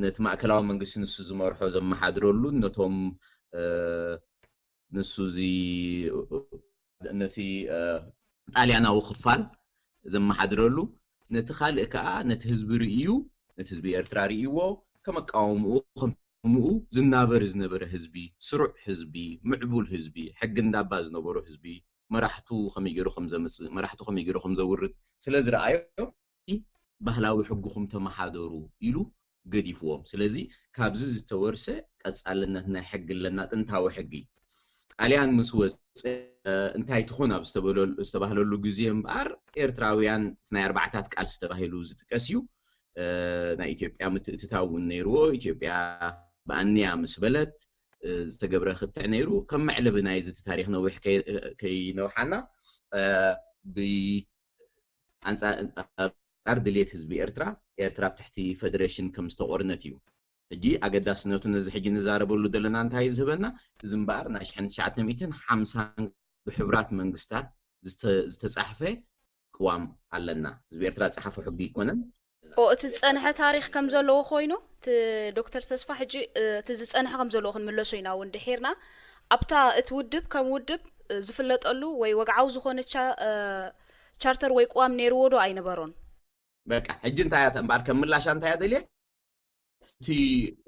ነቲ ማእከላዊ መንግስቲ ንሱ ዝመርሖ ዘመሓድረሉን ነቶም ንሱ እዚ ነቲ ጣልያናዊ ክፋል ዘመሓድረሉ ነቲ ካልእ ከዓ ነቲ ህዝቢ ርእዩ ነቲ ህዝቢ ኤርትራ ርእይዎ ከመቃወምኡ ከምኡ ዝናበር ዝነበረ ህዝቢ ስሩዕ ህዝቢ ምዕቡል ህዝቢ ሕጊ እንዳባ ዝነበሮ ህዝቢ መራሕቱ ከመይ ገይሩ ከም ዘምፅእ መራሕቱ ከመይ ገይሩ ከም ዘውርድ ስለ ዝረኣዮ ባህላዊ ሕግኹም ተመሓደሩ ኢሉ ገዲፍዎም። ስለዚ ካብዚ ዝተወርሰ ቀፃልነት ናይ ሕጊ ኣለና፣ ጥንታዊ ሕጊ። ጣልያን ምስ ወፀ እንታይ ትኹን ኣብ ዝተባህለሉ ግዜ እምበኣር ኤርትራውያን ናይ ኣርባዕታት ቃልሲ ተባሂሉ ዝጥቀስ እዩ። ናይ ኢትዮጵያ ምትእትታው እውን ነይርዎ። ኢትዮጵያ ብኣንያ ምስ በለት ዝተገብረ ክትዕ ነይሩ። ከም መዕለቢ ናይዚ እቲ ታሪክ ነዊሕ ከይነውሓና ብ ኣንጻር ድሌት ህዝቢ ኤርትራ ኤርትራ ኣብ ትሕቲ ፈደረሽን ከም ዝተቖርነት እዩ። ሕጂ ኣገዳስነቱ ነዚ ሕጂ ንዛረበሉ ዘለና እንታይ እዩ ዝህበና? እዚ እምበኣር ናይ ሽሕን ትሽዓተ ሚእትን ሓምሳን ብሕቡራት መንግስታት ዝተፃሕፈ ቅዋም ኣለና። ህዝቢ ኤርትራ ዝፀሓፎ ሕጊ ኣይኮነን። እቲ ዝፀንሐ ታሪክ ከም ዘለዎ ኮይኑ፣ እቲ ዶክተር ተስፋ ሕጂ እቲ ዝፀንሐ ከም ዘለዎ ክንምለሶ ኢና እውን ድሒርና። ኣብታ እቲ ውድብ ከም ውድብ ዝፍለጠሉ ወይ ወግዓዊ ዝኾነ ቻርተር ወይ ቅዋም ነይርዎ ዶ ኣይነበሮን? በቃ ሕጂ እንታይ እያ እምበኣር ከም ምላሻ እንታይ እያ ደልየ እቲ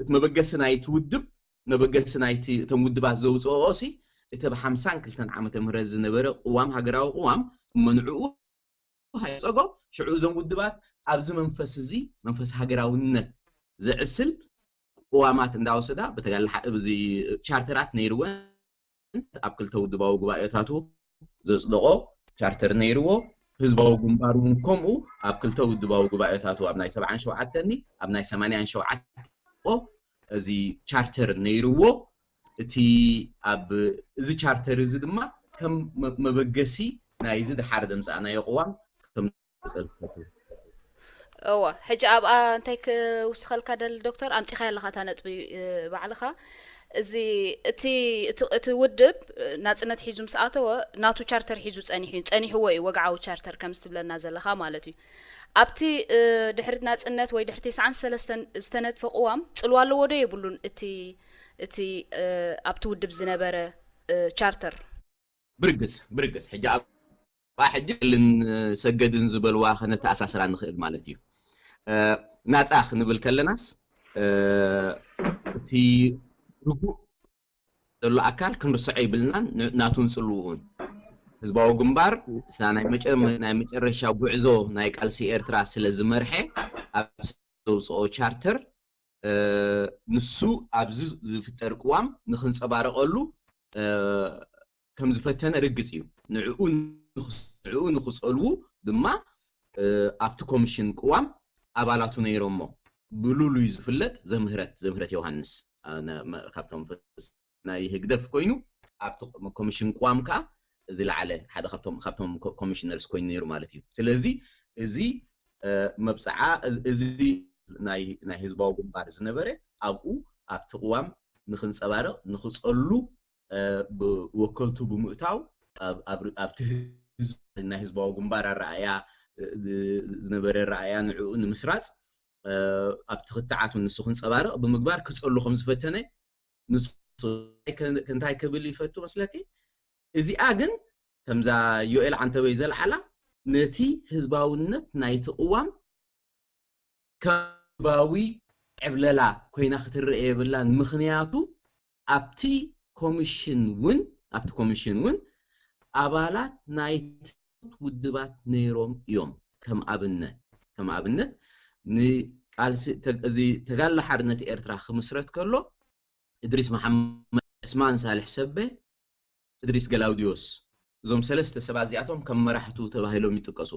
እቲ መበገሲ ናይቲ ውድብ መበገሲ ናይቲ እቶም ውድባት ዘውፅኦ ሲ እቲ ብ ሓምሳን ክልተን ዓመተ ምህረት ዝነበረ ቅዋም ሃገራዊ ቅዋም እሞ ንዕኡ ሃይፀጎ ሽዑ እዞም ውድባት ኣብዚ መንፈስ እዚ መንፈስ ሃገራውነት ዝዕስል ቅዋማት እንዳወሰዳ በተጋለ እዚ ቻርተራት ነይርወን ኣብ ክልተ ውድባዊ ጉባኤታቱ ዘፅደቆ ቻርተር ነይርዎ። ህዝባዊ ግንባር እውን ከምኡ ኣብ ክልተ ውድባዊ ጉባኤታቱ ኣብ ናይ ሰብዓን ሸውዓተን ኣብ ናይ ሰማንያን ሸውዓተን እዚ ቻርተር ነይርዎ። እቲ ኣብ እዚ ቻርተር እዚ ድማ ከም መበገሲ ናይዚ ድሓር ዘምፃእናዮ ቅዋም ከም ዝገልፅ ዝፈቱ። እወ፣ ሕጂ ኣብኣ እንታይ ክውስኸልካ ደሊ ዶክተር፣ ኣምፂኻ ኣለኻ እታ ነጥቢ ባዕልኻ። እዚ እቲ እቲ ውድብ ናፅነት ሒዙ ምስ ኣተወ ናቱ ቻርተር ሒዙ ፀኒሑ እዩ፣ ፀኒሕዎ እዩ፣ ወግዓዊ ቻርተር ከም ዝትብለና ዘለኻ ማለት እዩ። ኣብቲ ድሕሪ ናፅነት ወይ ድሕሪ ተስዓን ሰለስተን ዝተነድፈ ቅዋም ፅልዋ ኣለዎ ዶ የብሉን? እቲ እቲ ኣብቲ ውድብ ዝነበረ ቻርተር ብርግፅ ብርግፅ ሕጂ ኣብ ሕጂ ልን ሰገድን ዝበልዋ ከነተኣሳስራ ንኽእል ማለት እዩ። ናፃ ክንብል ከለናስ እቲ ርጉእ ዘሎ ኣካል ክንርስዖ ይብልናን ናቱን ፅልውኡን ህዝባዊ ግንባር ናይ መጨረሻ ጉዕዞ ናይ ቃልሲ ኤርትራ ስለ ዝመርሐ ኣብ ዘውፅኦ ቻርተር ንሱ ኣብዚ ዝፍጠር ቅዋም ንክንፀባረቀሉ ከም ዝፈተነ ርግፅ እዩ። ንዕኡ ንክፀልዉ ድማ ኣብቲ ኮሚሽን ቅዋም ኣባላቱ ነይሮሞ ብሉሉይ ዝፍለጥ ዘምህረት ዘምህረት ዮሃንስ ካብቶም ናይ ህግደፍ ኮይኑ ኣብቲ ኮሚሽን ቅዋም ከዓ ዝለዓለ ሓደ ካብቶም ኮሚሽነርስ ኮይኑ ነይሩ ማለት እዩ። ስለዚ እዚ መብፅዓ እዚ ናይ ህዝባዊ ግንባር ዝነበረ ኣብኡ ኣብቲ ቅዋም ንክንፀባረቕ ንክፀሉ ብወከልቱ ብምእታው ኣብቲ ህዝቢ ናይ ህዝባዊ ግንባር ኣረኣያ ዝነበረ ረኣያ ንዕኡ ንምስራፅ ኣብቲ ክትዓቱ ንሱ ክንፀባረቕ ብምግባር ክፀሉ ከም ዝፈተነ እንታይ ክብል ይፈቱ መስለኪ? እዚኣ ግን ከምዛ ዮኤል ዓንተበይ ዘልዓላ ነቲ ህዝባውነት ናይቲ ቅዋም ከባዊ ዕብለላ ኮይና ክትረአ የብላን። ምክንያቱ ኣብቲ ኮሚሽን እውን ኣብቲ ኮሚሽን እውን ኣባላት ናይ ውድባት ነይሮም እዮም። ከም ኣብነት ከም ኣብነት ንቃልሲ እዚ ተጋድሎ ሓርነት ኤርትራ ክምስረት ከሎ እድሪስ መሓመድ፣ ዕስማን ሳልሕ ሰበ፣ እድሪስ ገላውዲዮስ እዞም ሰለስተ ሰባት እዚኣቶም ከም መራሕቱ ተባሂሎም ይጥቀሱ።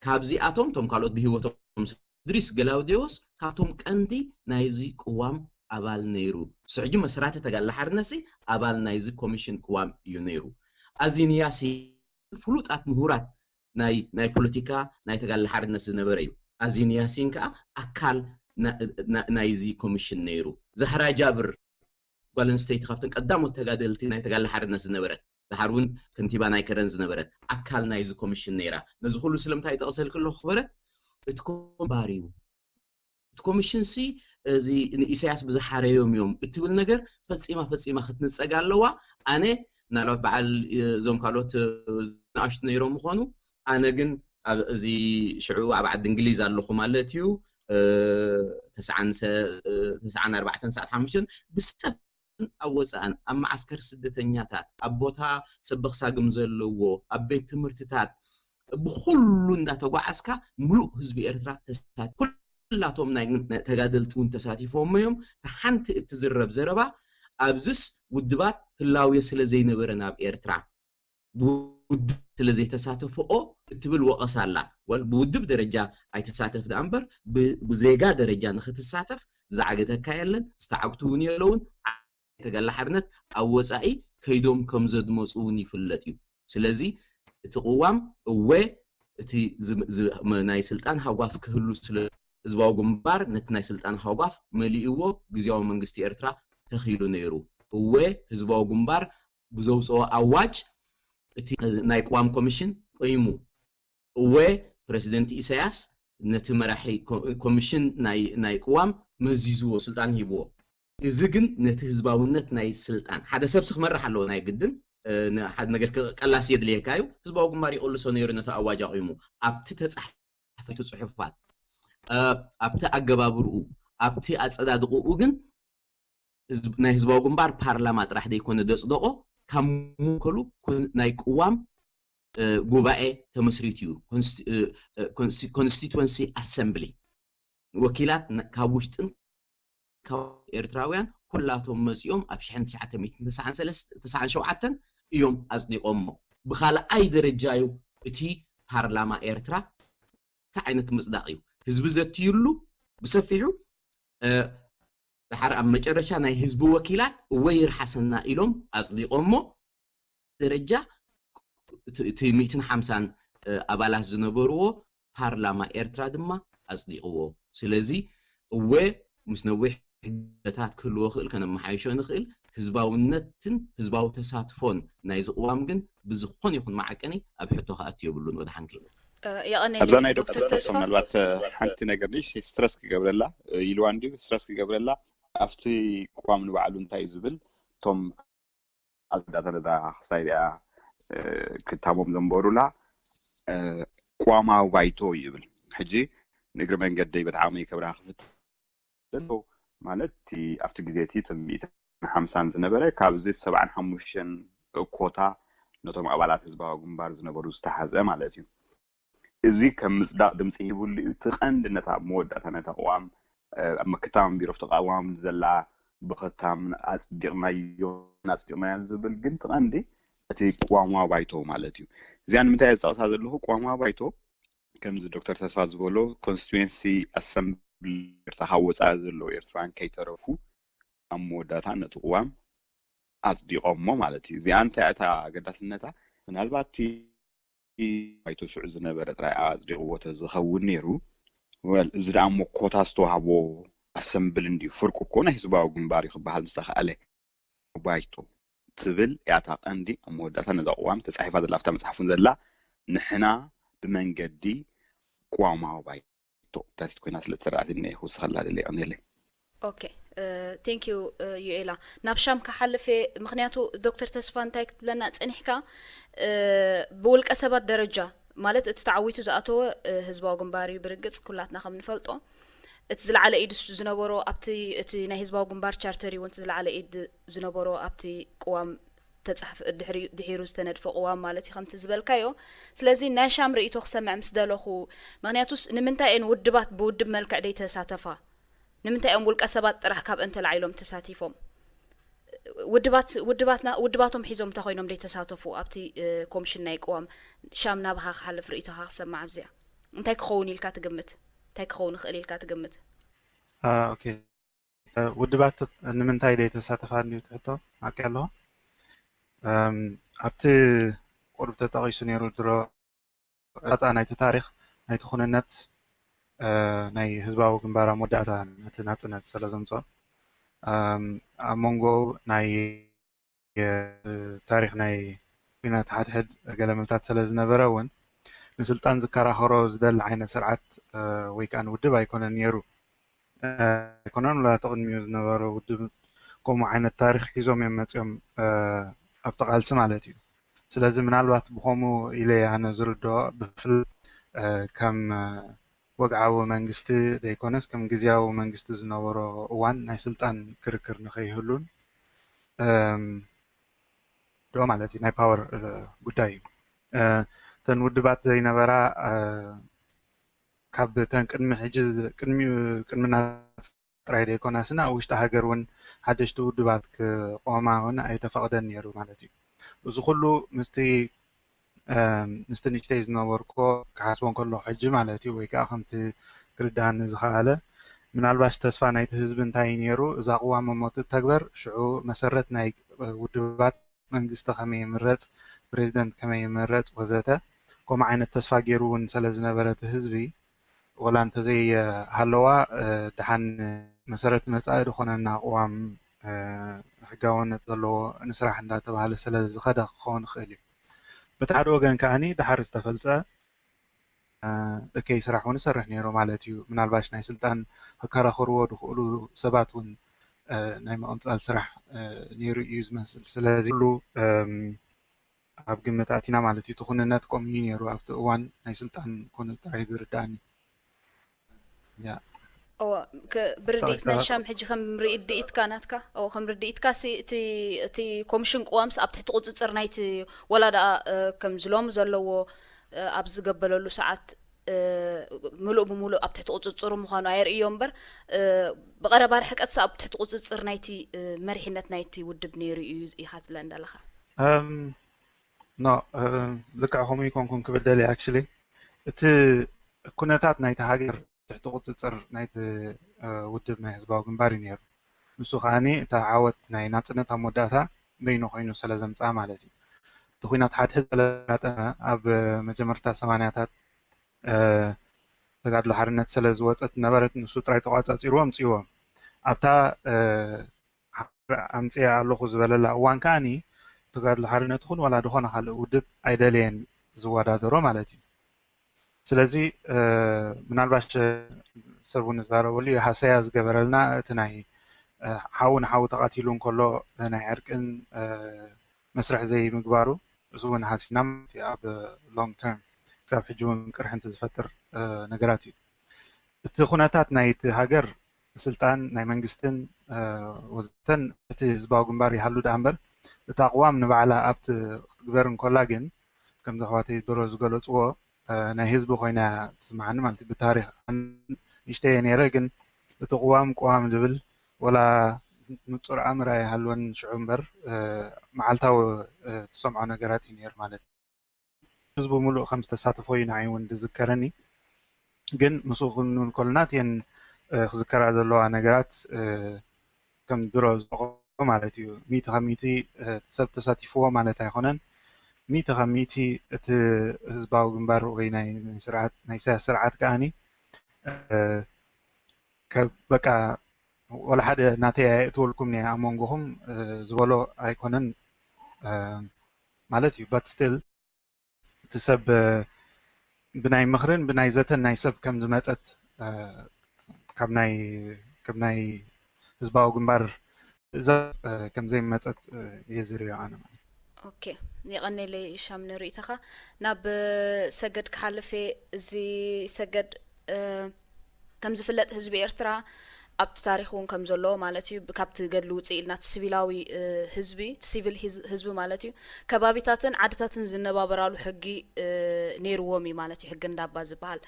ካብዚኣቶም እቶም ካልኦት ብህይወቶም እድሪስ ገላውዲዮስ ካብቶም ቀንዲ ናይዚ ቅዋም ኣባል ነይሩ። ስሕጂ መስራቲ ተጋድሎ ሓርነትሲ ኣባል ናይዚ ኮሚሽን ቅዋም እዩ ነይሩ። ኣዚንያሲ ፍሉጣት ምሁራት ናይ ናይ ፖለቲካ ናይ ተጋድሎ ሓርነት ዝነበረ እዩ። ኣዚን ያሲን ከዓ ኣካል ናይዚ ኮሚሽን ነይሩ። ዛህራ ጃብር ጓል ኣንስተይቲ ካብተን ቀዳሞት ተጋደልቲ ናይ ተጋድሎ ሓርነት ዝነበረት፣ ድሓር እውን ከንቲባ ናይ ከረን ዝነበረት ኣካል ናይዚ ኮሚሽን ነይራ። ነዚ ኩሉ ስለምንታይ ይጠቕሰልኪ ኣለኹ ክበረት? እቲ ኮምባር እዩ። እቲ ኮሚሽን ሲ እዚ ንኢሳያስ ብዝሓረዮም እዮም እትብል ነገር ፈፂማ ፈፂማ ክትንፀግ ኣለዋ። ኣነ ምናልባት በዓል እዞም ካልኦት ዝናኣሽቱ ነይሮም ምኾኑ፣ ኣነ ግን እዚ ሽዑ ኣብ ዓዲ እንግሊዝ ኣለኹ ማለት እዩ። ተስዓን ኣርባዕተን ሰዓት ሓሙሽተን ብሰብ ኣብ ወፃእን ኣብ መዓስከር ስደተኛታት ኣብ ቦታ ሰበኽሳግም ዘለዎ ኣብ ቤት ትምህርትታት ብኩሉ እንዳተጓዓዝካ ምሉእ ህዝቢ ኤርትራ ተሳት ኩላቶም ናይ ተጋደልቲ እውን ተሳቲፎም እዮም። ሓንቲ እትዝረብ ዘረባ ኣብዝስ ውድባት ህላውዮ ስለ ዘይነበረ ናብ ኤርትራ ብውድብ ስለ ዘይተሳተፈኦ እትብል ወቐሳ ኣላ። ወል ብውድብ ደረጃ ኣይትሳተፍ ደኣ እምበር ብዜጋ ደረጃ ንክትሳተፍ ዝዓገተካ የለን፣ ዝተዓግቱ እውን የለውን። ተጋድሎ ሓርነት ኣብ ወፃኢ ከይዶም ከም ዘድመፁ እውን ይፍለጥ እዩ። ስለዚ እቲ ቅዋም እወ እቲ ናይ ስልጣን ሃጓፍ ክህሉ ስለ ህዝባዊ ግንባር ነቲ ናይ ስልጣን ሃጓፍ መሊእዎ ግዝያዊ መንግስቲ ኤርትራ ተኺሉ ነይሩ። እወ ህዝባዊ ግንባር ብዘውፅኦ ኣዋጅ እቲ ናይ ቅዋም ኮሚሽን ቆይሙ። እወ፣ ፕረሲደንት ኢሳያስ ነቲ መራሒ ኮ- ኮሚሽን ናይ ናይ ቅዋም መዚዝዎ፣ ስልጣን ሂብዎ። እዚ ግን ነቲ ህዝባውነት ናይ ስልጣን፣ ሓደ ሰብሲ ክመርሕ ኣለዎ ናይ ግድን። እ፣ ን- ሓደ ነገር ክ- ቀላሲ የድልየካ እዩ። ህዝባዊ ግንባር ይቕልሶ ነይሩ ነቲ ኣዋጅ ኣቑሙ። ኣብቲ ተጻሕፈቲ ጽሑፋት፣ እ፣ ኣብቲ ኣገባብርኡ፣ ኣብቲ ኣጸዳድቕኡ ግን ህዝብ- ናይ ህዝባዊ ግንባር ፓርላማ ጥራሕ ዘይኮነ ደጽደቆ፣ ካብ መከሉ ኮን- ናይ ቅዋም እ፣ ጉባኤ ተመስሪቱ እዩ። ኮንስቲ- እ፣ እ፣ ኮንስቲ- ኮንስቲትወንሲ ኣሰምብሊ ወኪላት ን- ካብ ውሽጥን ካብ ኤርትራውያን ኩላቶም መጺኦም ኣብ ሽሕን ትሽዓተ ሚእትን ተስዓን ሰለስተ ተስዓን ሸውዓተን እዮም ኣጽዲቖሞ። ብኻልኣይ ደረጃ እዩ እቲ ፓርላማ ኤርትራ። እንታይ ዓይነት ምጽዳቕ እዩ? ህዝቢ ዘትዩሉ ብሰፊሑ፣ እ፣ ድሓር ኣብ መጨረሻ ናይ ህዝቢ ወኪላት እወ ይርሓሰና ኢሎም ኣጽዲቖሞ። ደረጃ እቲ እቲ ሚእትን ሓምሳን ኣባላት ዝነበርዎ ፓርላማ ኤርትራ ድማ ኣጽዲቕዎ። ስለዚ እወ ምስ ነዊሕ ሕግታት ክህልዎ ክእል ከነመሓይሾ ንኽእል፣ ህዝባውነትን ህዝባዊ ተሳትፎን ናይዚ ቅዋም ግን ብዝኾነ ይኹን መዓቀኒ ኣብ ሕቶ ክኣቱ የብሉን። ወድሓንከ። የቐነለይ ዶክተር ተስፋ። ምናልባት ሓንቲ ነገር ሽ ስትረስ ክገብረላ ኢልዋ እንዲ ስትረስ ክገብረላ ኣብቲ ቅዋም ንባዕሉ እንታይ እዩ ዝብል እቶም ኣስዳተ ነዛ ክሳይ ዚኣ ክታሞም ዘንበሩላ ቅዋማዊ ባይቶ ይብል። ሕጂ ንእግሪ መንገደይ በቲ ዓቕመይ ከብርሃ ክፍትን ማለት እቲ ኣብቲ ግዜ እቲ እቶም ሚእትን ሓምሳን ዝነበረ ካብዚ ሰብዓን ሓሙሽተን ኮታ ነቶም ኣባላት ህዝባዊ ግንባር ዝነበሩ ዝተሓዘ ማለት እዩ። እዚ ከም ምጽዳቕ ድምፂ ሂቡሉ እዩ። እቲ ቀንዲ ነታ መወዳእታ ነታ ቅዋም ኣብ ምክታም ቢሮ ተቃዋሚ ዘላ ብኸታም ኣጽዲቕናዮ ኣጽዲቕናዮ ዝብል ግን እቲ ቀንዲ እቲ ቅዋማዊ ባይቶ ማለት እዩ። እዚኣ ንምንታይ እየ ዝጠቕሳ ዘለኹ? ቅዋማዊ ባይቶ ከምዚ ዶክተር ተስፋ ዝበሎ ኮንስቲትዌንሲ ኣሰምብሊ ካብ ወፃኢ ዘለዉ ኤርትራውያን ከይተረፉ ኣብ መወዳእታ ነቲ ቅዋም ኣጽዲቖሞ ማለት እዩ። እዚኣ እንታይ እታ ኣገዳስነታ? ምናልባት እቲ ባይቶ ሽዑ ዝነበረ ጥራይ ኣጽዲቕዎ ተዝኸውን ነይሩ፣ ወል እዚ ደኣ እሞ ኮታ ዝተዋህቦ ኣሰምብል እንድዩ፣ ፍርቂ እኮ ናይ ህዝባዊ ግንባር እዩ ክበሃል ምስተኸኣለ። ባይቶ ትብል እያ እታ ቀንዲ ኣብ መወዳእታ ነዛ ቅዋም ተጻሒፋ ዘላ ኣብታ መጽሓፍ እውን ዘላ ንሕና ብመንገዲ ቅዋማዊ ባይቶ ሕቶ ዳቲት ኮይና ስለ እተረኣትኒ እየ ክውስኸላ ደለ። የቐንየለይ። ኦኬ፣ ቴንክ ዩ ዩኤላ። ናብ ሻም ክሓልፍ እየ፣ ምክንያቱ ዶክተር ተስፋ እንታይ ክትብለና ጸኒሕካ፣ ብውልቀ ሰባት ደረጃ ማለት እቲ ተዓዊቱ ዝኣተወ ህዝባዊ ግንባር እዩ፣ ብርግጽ ኩላትና ከም ንፈልጦ እቲ ዝለዓለ ኢድ ዝነበሮ ኣብቲ እቲ ናይ ህዝባዊ ግንባር ቻርተር እውን እቲ ዝለዓለ ኢድ ዝነበሮ ኣብቲ ቅዋም ተጻሕፈ ድሕሪ ድሒሩ ዝተነድፈ ቅዋም ማለት እዩ ከምቲ ዝበልካዮ። ስለዚ ናይ ሻም ርእይቶ ክሰምዕ ምስ ደለኹ፣ ምክንያቱስ ንምንታይ እየን ውድባት ብውድብ መልክዕ ደይተሳተፋ? ንምንታይ እዮም ውልቀ ሰባት ጥራሕ ካብአን ተላዒሎም ተሳቲፎም? ውድባት ውድባትና ውድባቶም ሒዞም እንተ ኮይኖም ደይተሳተፉ ኣብቲ ኮሚሽን ናይ ቅዋም? ሻም ናባኻ ክሓልፍ ርእይቶኻ ክሰምዕ ኣብዚኣ እንታይ ክኸውን ኢልካ ትግምት? እንታይ ክኸውን ይኽእል ኢልካ ትግምት? ኦኬ፣ ውድባት ንምንታይ ደይተሳተፋ እንድዩ ትሕቶ ሓቂ ኣለዎ። ኣብቲ ቁሩብ ተጠቒሱ ነይሩ ድሮ ራፃ ናይቲ ታሪክ ናይቲ ኩንነት ናይ ህዝባዊ ግንባር ኣብ መወዳእታ ነቲ ናፅነት ስለ ዘምፅኦ ኣብ መንጎ ናይ ታሪክ ናይ ኩናት ሓድሕድ ገለመልታት ስለ ዝነበረ እውን ንስልጣን ዝከራኸሮ ዝደሊ ዓይነት ስርዓት ወይ ከዓ ውድብ ኣይኮነን ነይሩ። ኣይኮነን ወላ እቲ ቅድሚኡ ዝነበረ ውድብ ከምኡ ዓይነት ታሪክ ሒዞም እዮም መፂኦም ኣብቲ ቃልሲ ማለት እዩ። ስለዚ ምናልባት ብከምኡ ኢለ ኣነ ዝርድኦ ብፍላይ ከም ወግዓዊ መንግስቲ ዘይኮነስ ከም ግዝያዊ መንግስቲ ዝነበሮ እዋን ናይ ስልጣን ክርክር ንከይህሉን ዶ ማለት እዩ ናይ ፓወር ጉዳይ እዩ። እተን ውድባት ዘይነበራ ካብ ተን ቅድሚ ሕጂ ቅድሚ ናፅነት ጥራይ ዘይኮነስ ናብ ውሽጢ ሃገር እውን ሓደሽቲ ውድባት ክቆማ እውን ኣይተፈቕደን ነይሩ ማለት እዩ። እዚ ኩሉ ምስቲ ምስቲ ንእሽተይ ዝነበርኩ ክሓስቦ እንከለኹ ሕጂ ማለት እዩ ወይ ከዓ ከምቲ ክርድኣኒ ዝኸኣለ ምናልባሽ ተስፋ ናይቲ ህዝቢ እንታይ እዩ ነይሩ እዛ ቅዋም እሞ ትተግበር ሽዑ መሰረት ናይ ውድባት መንግስቲ ከመይ ይምረፅ ፕሬዚደንት ከመይ ይምረፅ ወዘተ ከምኡ ዓይነት ተስፋ ገይሩ እውን ስለ ዝነበረ እቲ ህዝቢ ወላ እንተዘይሃለዋ ደሓን መሰረት መፃኢ ዝኾነና ቅዋም ሕጋውነት ዘለዎ ንስራሕ እንዳተባሃለ ስለ ዝኸደ ክኸውን ይኽእል እዩ። በቲ ሓደ ወገን ከዓኒ ድሓር ዝተፈልጸ እከይ ስራሕ እውን ይሰርሕ ነይሩ ማለት እዩ። ምናልባሽ ናይ ስልጣን ክከራኸርዎ ዝኽእሉ ሰባት እውን ናይ ምቕንጻል ስራሕ ነይሩ እዩ ዝመስል። ስለዚ ኩሉ ኣብ ግምት ኣቲና ማለት እዩ። እቲ ኩንነት ከምኡ እዩ ነይሩ ኣብቲ እዋን ናይ ስልጣን ኮነ ጥራይ ዝርዳእኒ። ብርድኢት ናይ ሻም ሕጂ ከም ርድኢትካ ናትካ ከም ርድኢትካ እቲ ኮሚሽን ቅዋምስ ኣብ ትሕቲ ቁፅፅር ናይቲ ወላ ደኣ ከምዚ ሎሚ ዘለዎ ኣብ ዝገበለሉ ሰዓት ምሉእ ብምሉእ ኣብ ትሕቲ ቁፅፅሩ ምዃኑ ኣየርእዮ እምበር ብቐረባ ርሕቀትስ ኣብ ትሕቲ ቁፅፅር ናይቲ መሪሕነት ናይቲ ውድብ ነይሩ እዩ ኢኻ ትብለኒ ዘለኻ። ኖ ልክዕ ከምኡ ይኮንኩን ክብል ደልየ actually እቲ ኩነታት ናይቲ ሃገር ትሕቲ ቁፅፅር ናይቲ ውድብ ናይ ህዝባዊ ግንባር እዩ ነይሩ። ንሱ ከዓኒ እታ ዓወት ናይ ናፅነት ኣብ መወዳእታ በይኑ ኮይኑ ስለ ዘምፅኣ ማለት እዩ። እቲ ኩናት ሓድሕድ ስለ ዘጋጠመ ኣብ መጀመርታ ሰማንያታት ተጋድሎ ሓርነት ስለ ዝወፀት ነበረት ንሱ ጥራይ ተቋፃፂርዎ ኣምፅእዎ ኣብታ ኣምፅያ ኣለኹ ዝበለላ እዋን ከዓኒ ተጋድሎ ሓርነት ይኹን ዋላ ዝኾነ ካልእ ውድብ ኣይደለየን ዝወዳደሮ ማለት እዩ። ስለዚ ምናልባሽ ሰብ እውን ዝዛረበሉ እዩ ሃሰያ ዝገበረልና እቲ ናይ ሓው ንሓው ተቐቲሉ እንከሎ ናይ ዕርቅን መስርሕ ዘይምግባሩ እዚ እውን ሃሲና ኣብ long term ክሳብ ሕጂ እውን ቅርሕንቲ ዝፈጥር ነገራት እዩ። እቲ ኩነታት ናይቲ ሃገር ስልጣን ናይ መንግስትን ወዘተን እቲ ህዝባዊ ግንባር ይሃሉ ደኣ እምበር እታ ቅዋም ንባዕላ ኣብቲ ክትግበር እንከላ ግን ከምዚ ኣሕዋተይ ድሮ ዝገለፅዎ ናይ ህዝቢ ኮይና ትስምዓኒ ማለት እዩ። ብታሪክ ንእሽተየ ነይረ ግን እቲ ቅዋም ቅዋም ዝብል ወላ ንፁር ኣምር ኣይሃልወን ሽዑ እምበር መዓልታዊ ትሰምዖ ነገራት እዩ ነይሩ ማለት እዩ። ህዝቡ ሙሉእ ከም ዝተሳተፎ እዩ ንዓይ እውን ዝዝከረኒ። ግን ምስኡ ክንብል ከለና እተን ክዝከራ ዘለዋ ነገራት ከም ድሮ ዝጠቐ ማለት እዩ። ሚእቲ ካብ ሚእቲ ሰብ ተሳቲፍዎ ማለት ኣይኮነን። ሚእቲ ካብ ሚእቲ እቲ ህዝባዊ ግንባር ወይ ናይ ስርዓት ናይ ኢሳያስ ስርዓት ከዓኒ በቃ ወላ ሓደ ናተይ ኣየእትወልኩም እየ ኣብ መንጎኹም ዝበሎ ኣይኮነን ማለት እዩ። But still እቲ ሰብ ብናይ ምኽርን ብናይ ዘተን ናይ ሰብ ከም ዝመፀት ካብ ናይ ካብ ናይ ህዝባዊ ግንባር ትእዛዝ ከም ዘይመፀት እየ ዝሪኦ ኣነ ማለት። ኦኬ፣ የቐኔለይ ሻም ንርእይቶኻ። ናብ ሰገድ ክሓልፍ እየ። እዚ ሰገድ ከም ዝፍለጥ ህዝቢ ኤርትራ ኣብቲ ታሪክ እውን ከም ዘለዎ ማለት እዩ ካብቲ ገድሊ ውፅእ ኢልና እቲ ሲቪላዊ ህዝቢ እቲ ሲቪል ህዝቢ ማለት እዩ ከባቢታትን ዓድታትን ዝነባበራሉ ሕጊ ነይርዎም እዩ ማለት እዩ ሕጊ እንዳባ ዝበሃል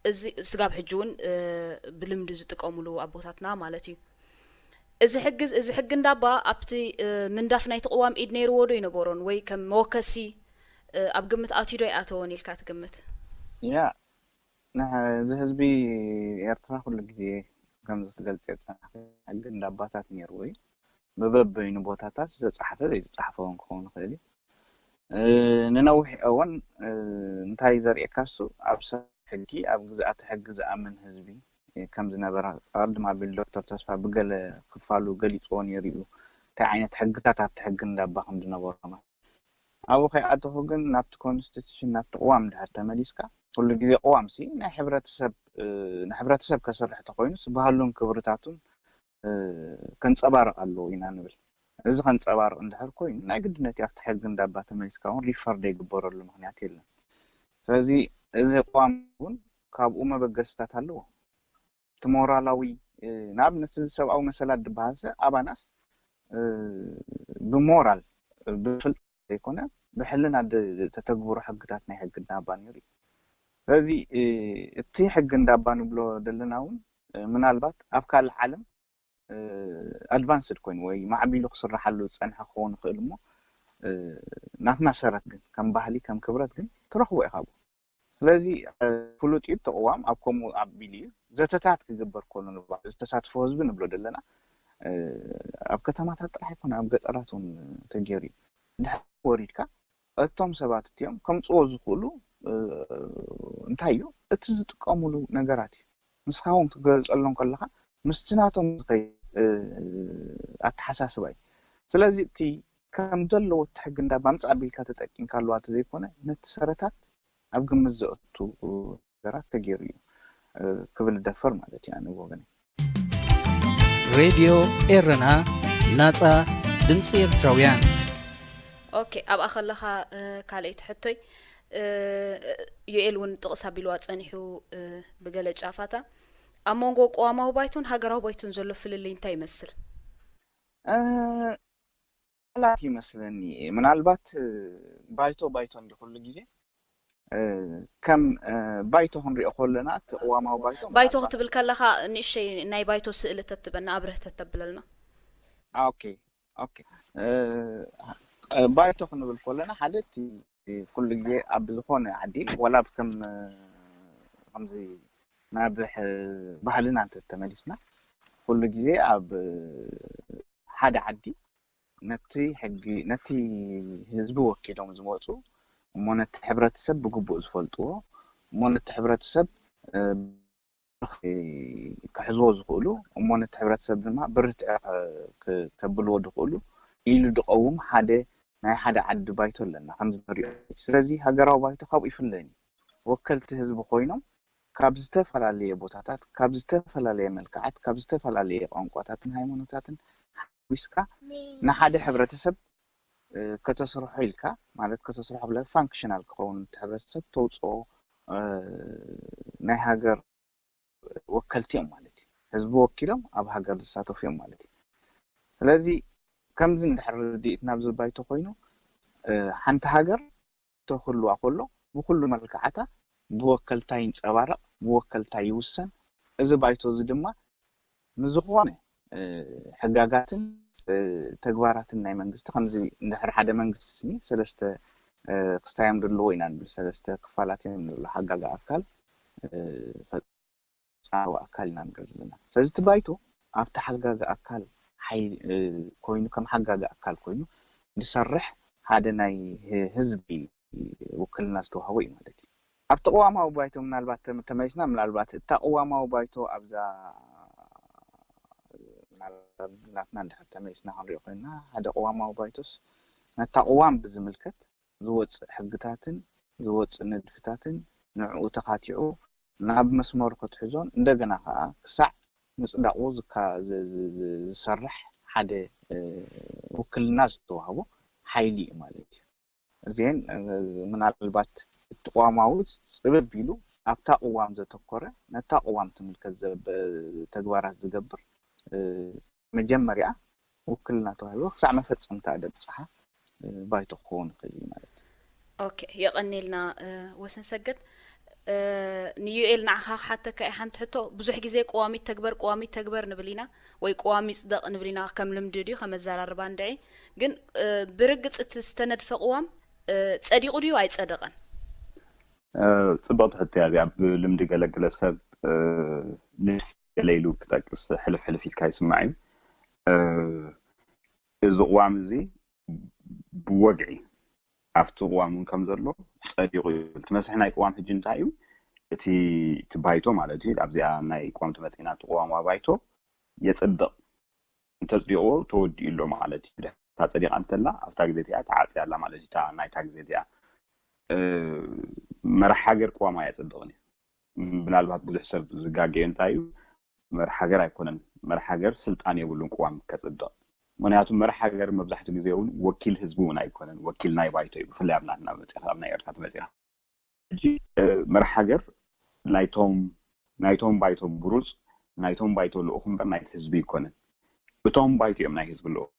እዚ ስጋብ ሕጂ እውን ብልምዲ ዝጥቀሙሉ ኣቦታትና ማለት እዩ እዚ ሕጊ እዚ ሕጊ እንዳባ ኣብቲ ምንዳፍ ናይ ተቕዋም ኢድ ነይርዎ ዶ ይነበሮን ወይ ከም መወከሲ ኣብ ግምት ኣትዩ ዶ ይኣተወን ኢልካ ትግምት ያ እዚ ህዝቢ ኤርትራ ኩሉ ግዜ ከምዚ ክትገልጽ የጸናሕኩ ሕጊ እንዳ ኣባታት ነይርዎ እዩ። ብበበይኑ ቦታታት ዝተጻሕፈ ዘይተጻሕፈ እውን ክኸውን ይኽእል እዩ። ንነዊሕ እዋን እንታይ ዘርእየካ እሱ ኣብ ሰብ ሕጊ ኣብ ግዝኣተ ሕጊ ዝኣምን ህዝቢ ከም ዝነበረ ቀርድም ኣቢሉ ዶክተር ተስፋ ብገለ ክፋሉ ገሊጽዎ ነይሩ እዩ። እንታይ ዓይነት ሕግታት ኣብቲ ሕጊ እንዳባ ከም ዝነበሮ ማለት ኣብኡ ከይኣተኹ ግን ናብቲ ኮንስቲቱሽን ናብቲ ቅዋም እንድሕር ተመሊስካ ኩሉ ግዜ ቅዋም ሲ ናይ ሕብረተሰብ ንሕብረተሰብ ከስርሕ ተኮይኑስ ባህሉን ክብርታቱን ከንፀባርቕ ኣለዎ ኢና ንብል እዚ ከንፀባርቕ እንድሕር ኮይኑ ናይ ግድነት ኣብቲ ሕጊ እንዳባ ተመሊስካ እውን ሪፈር ዘይግበረሉ ምክንያት የለን ስለዚ እዚ ቅዋም እውን ካብኡ መበገስታት ኣለዎ እቲ ሞራላዊ ንኣብነት ሰብኣዊ መሰላት ዝበሃል ሰ ኣባናስ ብሞራል ብፍልጠት ዘይኮነ ብሕልና ተተግብሩ ሕግታት ናይ ሕጊ እናባ ነይሩ እዩ ስለዚ እቲ ሕጊ እንዳባ ንብሎ ዘለና እውን ምናልባት ኣብ ካልእ ዓለም ኣድቫንስድ ኮይኑ ወይ ማዕቢሉ ክስራሓሉ ዝፀንሐ ክኸውን ይኽእል እሞ ናትና ሰረት ግን ከም ባህሊ ከም ክብረት ግን ትረኽቦ ኢኻ ብኡ ስለዚ ፍሉጥ እዩ ተቕዋም ኣብ ከምኡ ኣቢሉ እዩ ዘተታት ክግበር ከሎ ንባዕሉ ዝተሳትፎ ህዝቢ ንብሎ ዘለና ኣብ ከተማታት ጥራሕ ይኮነ ኣብ ገጠራት እውን ተገይሩ እዩ ድሕር ወሪድካ እቶም ሰባት እቲኦም ከምፅዎ ዝኽእሉ እንታይ እዩ እቲ ዝጥቀሙሉ ነገራት እዩ ንስኻ እውን ክትገልፀሎም ከለካ ምስቲ ናቶም ዝኸይድ ኣተሓሳስባ እዩ ስለዚ እቲ ከም ዘለዎ እቲ ሕጊ እንዳ ባምፅ ኣቢልካ ተጠቂምካሉ እንተዘይኮነ ነቲ ሰረታት ኣብ ግምት ዘእቱ ነገራት ተገይሩ እዩ ክብል ደፈር ማለት እዩ ኣነ ብወገነይ። ሬድዮ ኤረና፣ ናጻ ድምጺ ኤርትራውያን። ኦኬ፣ ኣብኣ ከለኻ ካልኣይቲ ሕቶይ፣ ዩኤል እውን ጥቕስ ኣቢልዋ ጸኒሑ ብገለ ጫፋታ፣ ኣብ መንጎ ቅዋማዊ ባይቶን ሃገራዊ ባይቶን ዘሎ ፍልልይ እንታይ ይመስል? ላት ይመስለኒ። ምናልባት ባይቶ ባይቶ እንዲ ኩሉ ግዜ ከም ባይቶ ክንሪኦ ከለና እቲ ቅዋማዊ ባይቶ ባይቶ ክትብል ከለኻ ንእሸይ ናይ ባይቶ ስእሊ ተትበና ኣብርህ ተተብለልና። ኦኬ ኦኬ። ባይቶ ክንብል ከለና ሓደ እቲ ኩሉ ግዜ ኣብ ዝኾነ ዓዲ ወላ ከም ከምዚ ናብ ባህልና እንተተመሊስና ኩሉ ግዜ ኣብ ሓደ ዓዲ ነቲ ሕጊ ነቲ ህዝቢ ወኪሎም ዝመፁ እሞ ነቲ ሕብረተሰብ ብግቡእ ዝፈልጥዎ እሞ ነቲ ሕብረተሰብ ክሕዝዎ ዝኽእሉ እሞ ነቲ ሕብረተሰብ ድማ ብርትዒ ከብልዎ ዝኽእሉ ኢሉ ዝቐውም ሓደ ናይ ሓደ ዓዲ ባይቶ ኣለና ከምዚ ንሪኦ። ስለዚ ሃገራዊ ባይቶ ካብኡ ይፍለን እዩ። ወከልቲ ህዝቢ ኮይኖም ካብ ዝተፈላለየ ቦታታት ካብ ዝተፈላለየ መልክዓት ካብ ዝተፈላለየ ቋንቋታትን ሃይማኖታትን ሓዊስካ ንሓደ ሕብረተሰብ ከተስርሖ ኢልካ ማለት ከተስርሖ ብለ ፋንክሽናል ክኸውን እቲ ሕብረተሰብ ተውፅኦ ናይ ሃገር ወከልቲ እዮም ማለት እዩ። ህዝቢ ወኪሎም ኣብ ሃገር ዝሳተፉ እዮም ማለት እዩ። ስለዚ ከምዚ እንድሕር ርድኢት ናብ ዝባይቶ ኮይኑ ሓንቲ ሃገር ተክልዋ ከሎ ብኩሉ መልክዓታ ብወከልታ ይንፀባረቕ፣ ብወከልታ ይውሰን። እዚ ባይቶ እዚ ድማ ንዝኾነ ሕጋጋትን ተግባራትን ናይ መንግስቲ ከምዚ እንድሕር ሓደ መንግስቲ ስኒ ሰለስተ ክስታዮም ዘለዎ ኢና ንብል ሰለስተ ክፋላት እዮም ንብሎ ሓጋጋ ኣካል ፈፃዊ ኣካል ኢና ንብል ዘለና። ስለዚ እቲ ባይቶ ኣብቲ ሓጋጋ ኣካል ሓይሊ ኮይኑ ከም ሓጋጋ ኣካል ኮይኑ ዝሰርሕ ሓደ ናይ ህዝቢ ውክልና ዝተዋህቦ እዩ ማለት እዩ። ኣብቲ ቅዋማዊ ባይቶ ምናልባት ተመሊስና ምናልባት እታ ቅዋማዊ ባይቶ ኣብዛ ናትና እንድሕር ተመሊስና ክንሪኦ ኮይንና ሓደ ቅዋማዊ ባይቶስ ነታ ቅዋም ብዝምልከት ዝወፅእ ሕግታትን ዝወፅእ ንድፍታትን ንዕኡ ተኻቲዑ ናብ መስመሩ ክትሕዞን እንደገና ከዓ ክሳዕ ምፅዳቑ ዝሰርሕ ሓደ ውክልና ዝተዋህቦ ሓይሊ እዩ ማለት እዩ። እዚአን ምናልባት እቲ ቅዋማዊ ፅብብ ኢሉ ኣብታ ቅዋም ዘተኮረ ነታ ቅዋም ትምልከት ተግባራት ዝገብር መጀመሪያ ውክልና ተዋሂቦ ክሳዕ መፈፀምታ ደብፅሓ ባይቶ ክኸውን ይኽእል እዩ ማለት እዩ። ኦኬ፣ የቐኔልና ወሰን ሰገድ። ንዩኤል ንዓኻ ክሓተካ እየ ሓንቲ ሕቶ። ብዙሕ ግዜ ቅዋሚት ተግበር ቅዋሚት ተግበር ንብል ኢና ወይ ቅዋም ይፅደቕ ንብል ኢና ከም ልምዲ ድዩ ከም ኣዘራርባ እንድዒ። ግን ብርግፅ እቲ ዝተነድፈ ቅዋም ፀዲቑ ድዩ ኣይፀደቐን? ፅብቕቲ ሕቶ እያ እዚኣ። ብልምዲ ገለግለ ሰብ ንሽ ገለ ኢሉ ክጠቅስ ሕልፍ ሕልፍ ኢልካ ይስማዕ እዩ። እዚ ቅዋም እዚ ብወግዒ ኣብቲ ቅዋም እውን ከም ዘሎ ፀዲቑ እዩ። እቲ መስርሒ ናይ ቅዋም ሕጂ እንታይ እዩ? እቲ እቲ ባይቶ ማለት እዩ ኣብዚኣ ናይ ቅዋም ተመፂና እቲ ቅዋም ባይቶ የፅድቕ እንተፅዲቕዎ ተወዲኡ ኣሎ ማለት እዩ። እታ ፀዲቓ እንተላ ኣብታ ግዜ እቲኣ ተዓፅያ ኣላ ማለት እዩ። እታ ናይታ ግዜ እቲኣ መርሓ ሃገር ቅዋም ኣየፅድቕን እዩ። ምናልባት ብዙሕ ሰብ ዝጋገዮ እንታይ እዩ መርሓ ሃገር ኣይኮነን መርሓ ሃገር ስልጣን የብሉን ቅዋም ከፅድቕ። ምክንያቱ መርሓ ሃገር መብዛሕትኡ ግዜ እውን ወኪል ህዝቢ እውን ኣይኮነን ወኪል ናይ ባይቶ እዩ። ብፍላይ ኣብ ናትና መፅኻ ኣብ ናይ ኤርትራ ተመፅኻ ሕጂ መርሓ ሃገር ናይቶም ናይቶም ባይቶ ምሩፅ ናይቶም ባይቶ ልኡኽ እምበር ናይቲ ህዝቢ ኣይኮነን። እቶም ባይቶ እዮም ናይ ህዝቢ ልኡኽ።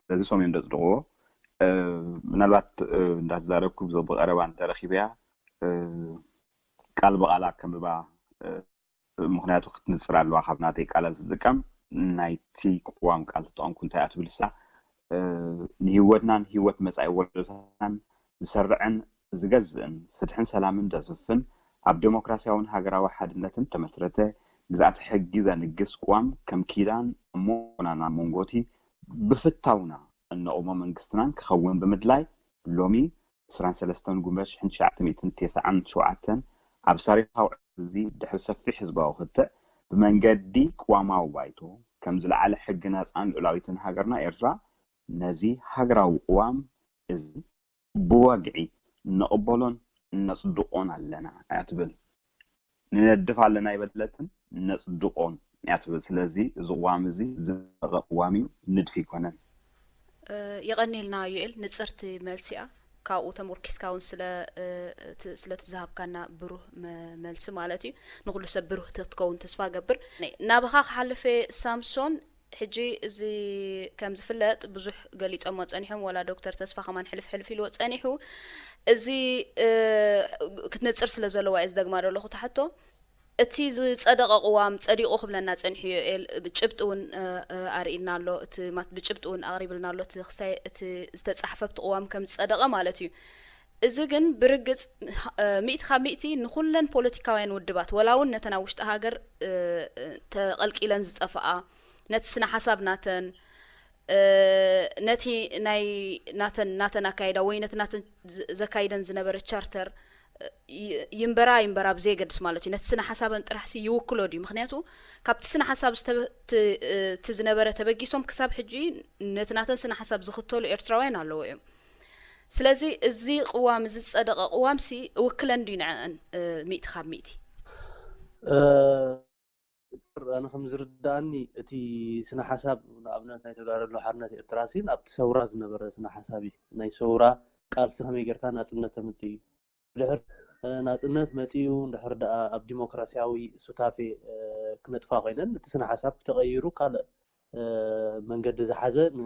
ስለዚ እሶም እዮም ዘፅድቕዎ። ምናልባት እንዳተዛረብኩ ብቀረባ እንተረኺበያ ቃል ብቓላ ከንብባ ምኽንያቱ ክትንፅር ኣለዋ ካብ ናተይ ቃላት ዝጥቀም ናይቲ ቅዋም ቃል ተጠቐምኩ እንታይ እያ ትብል እሳ ንህይወትናን ህይወት መፃኢ ወለዶታትናን ዝሰርዕን ዝገዝእን ፍትሕን ሰላምን ዘስፍን ኣብ ዴሞክራሲያውን ሃገራዊ ሓድነትን ተመስረተ ግዝኣተ ሕጊ ዘንግስ ቅዋም ከም ኪዳን እሞ ናና መንጎቲ ብፍታውና እነቕሞ መንግስትናን ክኸውን ብምድላይ ሎሚ ዕስራን ሰለስተን ጉንበት ሽሕን ትሽዓተ ሚእትን ተስዓን ሸውዓተን ኣብ ታሪኻዊ ዕለት እዚ ድሕሪ ሰፊሕ ህዝባዊ ክትዕ ብመንገዲ ቅዋማዊ ባይቶ ከም ዝለዓለ ሕጊ ናጻን ልኡላዊትን ሃገርና ኤርትራ ነዚ ሃገራዊ ቅዋም እዚ ብወግዒ ንቕበሎን ነጽድቖን ኣለና እያ ትብል። ንነድፍ ኣለና ኣይበለትን፣ ነጽድቖን እያ ትብል። ስለዚ እዚ ቅዋም እዚ ዝጸደቐ ቅዋም እዩ፣ ንድፊ ኣይኮነን። የቐንየልና ዩኤል፣ ንጽርቲ መልሲ እያ። ካብኡ ተመርኪስካ እውን ስለ ስለቲ ዝሃብካና ብሩህ መልሲ ማለት እዩ። ንኩሉ ሰብ ብሩህ ክትከውን ተስፋ ገብር። ናባኻ ክሓልፍ ሳምሶን፣ ሕጂ እዚ ከም ዝፍለጥ ብዙሕ ገሊጾሞ ጸኒሖም፣ ወላ ዶክተር ተስፋ ከማን ሕልፍ ሕልፍ ኢልዎ ጸኒሑ። እዚ ክትነጽር ስለ ዘለዋ እየ ዝደግማ ዘለኹ ትሓቶ። እቲ ዝጸደቐ ቅዋም ጸዲቑ ክብለና ጸኒሑ እዩ። ጭብጢ እውን ኣርእይና ኣሎ፣ እቲ ብጭብጢ እውን ኣቕሪብልና ኣሎ፣ እቲ ክስታይ እቲ ዝተጻሕፈ ኣብቲ ቅዋም ከም ዝጸደቐ ማለት እዩ። እዚ ግን ብርግጽ ሚእቲ ካብ ሚእቲ ንኹለን ፖለቲካውያን ውድባት፣ ወላ እውን ነተን ኣብ ውሽጢ ሃገር ተቐልቂለን ዝጠፍኣ፣ ነቲ ስነ ሓሳብ ናተን፣ ነቲ ናይ ናተን ናተን ኣካይዳ ወይ ነቲ ናተን ዘካይደን ዝነበረ ቻርተር ይንበራ ይንበራ ብዘየገድስ ማለት እዩ፣ ነቲ ስነ ሓሳበን ጥራሕሲ ይውክሎ ድዩ? ምክንያቱ ካብቲ ስነ ሓሳብ እቲ ዝነበረ ተበጊሶም ክሳብ ሕጂ ነቲ ናተን ስነ ሓሳብ ዝኽተሉ ኤርትራውያን ኣለዉ እዮም። ስለዚ እዚ ቅዋም፣ እዚ ዝጸደቐ ቅዋምሲ እውክለን ድዩ ንዐአን ሚእቲ ካብ ሚእቲ? ኣነ ከም ዝርዳእኒ እቲ ስነ ሓሳብ ንኣብነት ናይ ተጋደሎ ሓርነት ኤርትራ ሲ ኣብቲ ሰውራ ዝነበረ ስነ ሓሳብ እዩ። ናይ ሰውራ ቃልሲ ከመይ ጌርካ ናጽነት ተምጽእ እዩ። ድሕር ናጽነት መጺኡ እንድሕር ደኣ ኣብ ዲሞክራሲያዊ ሱታፌ ክነጥፋ ኮይነን እቲ ስነ ሓሳብ ተቐይሩ ካልእ መንገዲ ዝሓዘ ን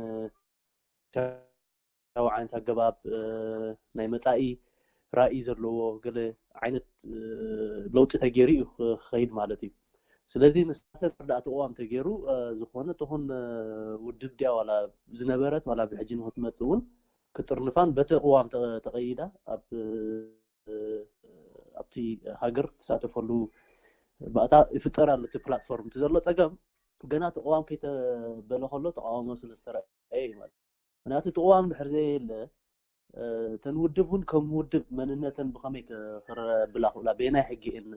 ዊ ዓይነት ኣገባብ ናይ መጻኢ ራእይ ዘለዎ ገለ ዓይነት ለውጢ ተገይሩ እዩ ክኸይድ ማለት እዩ። ስለዚ ንሳተን መርዳእቲ ቅዋም ተገይሩ ዝኾነ ትኹን ውድብ ድያ ዋላ ዝነበረት ዋላ ብሕጂ ንክትመጽእ እውን ክጥርንፋን በቲ ቅዋም ተቐይዳ ኣብ ኣብቲ ሃገር ትሳተፈሉ ባእታ ይፍጠር ኣሎ። እቲ ፕላትፎርም እቲ ዘሎ ጸገም ገና እቲ ቅዋም ከይተበለ ከሎ ተቃውሞ ስለ ዝተረኣየ እዩ ማለት። ምክንያቱ እቲ ቅዋም ድሕር ዘየለ እተን ውድብ እውን ከም ውድብ መንነተን ብኸመይ ክረብላ ክብላ በየናይ ሕጊ እየን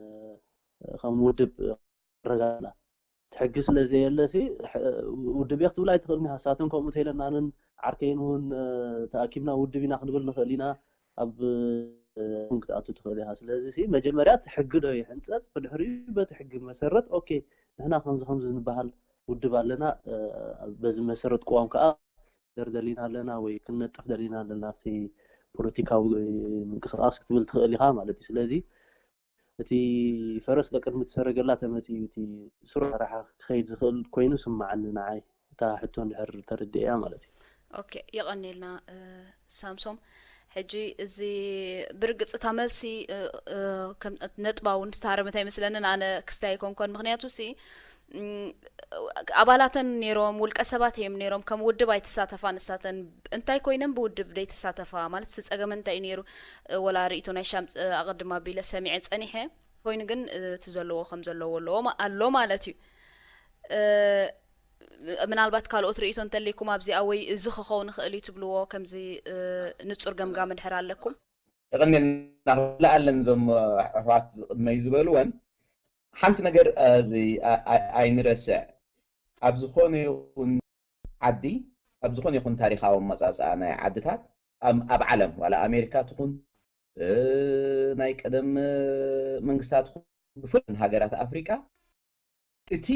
ከም ውድብ ክረጋግላ? እቲ ሕጊ ስለ ዘየለ ሲ ውድብ እየ ክትብል ኣይትኽእልን ኢኻ። ንሳተን ከምኡ ተይለናንን ዓርከይን እውን ተኣኪብና ውድብ ኢና ክንብል ንኽእል ኢና። ኣብ ክትኣቱ ትኽእል ኢኻ። ስለዚ ሲ መጀመርያ እቲ ሕጊ ዶ ይሕንፀፅ፣ ብድሕሪኡ በቲ ሕጊ መሰረት ኦኬ ንሕና ከምዚ ከምዚ ዝበሃል ውድብ ኣለና፣ በዚ መሰረት ቅዋም ከዓ ደር ደሊና ኣለና ወይ ክንነጥፍ ደሊና ኣለና ኣብቲ ፖለቲካዊ ምንቅስቃስ ክትብል ትኽእል ኢኻ ማለት እዩ። ስለዚ እቲ ፈረስ ቀቅድሚ እቲ ሰረገላ ተመፅዩ እቲ ስሩዕ ረብሓ ክኸይድ ዝኽእል ኮይኑ ስማዓኒ ንዓይ፣ እታ ሕቶ እንድሕር ተረዲኤያ ማለት እዩ። ኦኬ፣ የቐኔልና ሳምሶም። ሕጂ እዚ ብርግጽ እታ መልሲ ነጥባ እውን ዝተሃረመት ኣይመስለንን። ኣነ ክስታይ ኣይኮንኮን፣ ምክንያቱ ሲ ኣባላተን ነይሮም፣ ውልቀ ሰባት እዮም ነይሮም፣ ከም ውድብ ኣይተሳተፋ ንሳተን። እንታይ ኮይነን ብውድብ ደይተሳተፋ ማለት እቲ ጸገመን እንታይ እዩ ነይሩ? ወላ ርእይቶ ናይ ሻም ኣቐድም ኣቢለ ሰሚዐ ጸኒሐ። ኮይኑ ግን እቲ ዘለዎ ከም ዘለዎ ኣለዎ ኣሎ ማለት እዩ። ምናልባት ካልኦት ርእይቶ እንተለይኩም ኣብዚኣ ወይ እዚ ክኸውን ይኽእል እዩ ትብልዎ ከምዚ ንጹር ገምጋም እንድሕር ኣለኩም? የቐንየልና። ክልኣለን እዞም ኣሕዋት ቅድመይ ዝበልወን ሓንቲ ነገር ኣይንረስዕ። ኣብ ዝኾነ ይኹን ዓዲ፣ ኣብ ዝኾነ ይኹን ታሪኻዊ ኣመጻጽኣ ናይ ዓድታት ኣብ ዓለም ዋላ ኣሜሪካ ትኹን ናይ ቀደም መንግስታት ብፍሉይ ሃገራት ኣፍሪቃ እቲ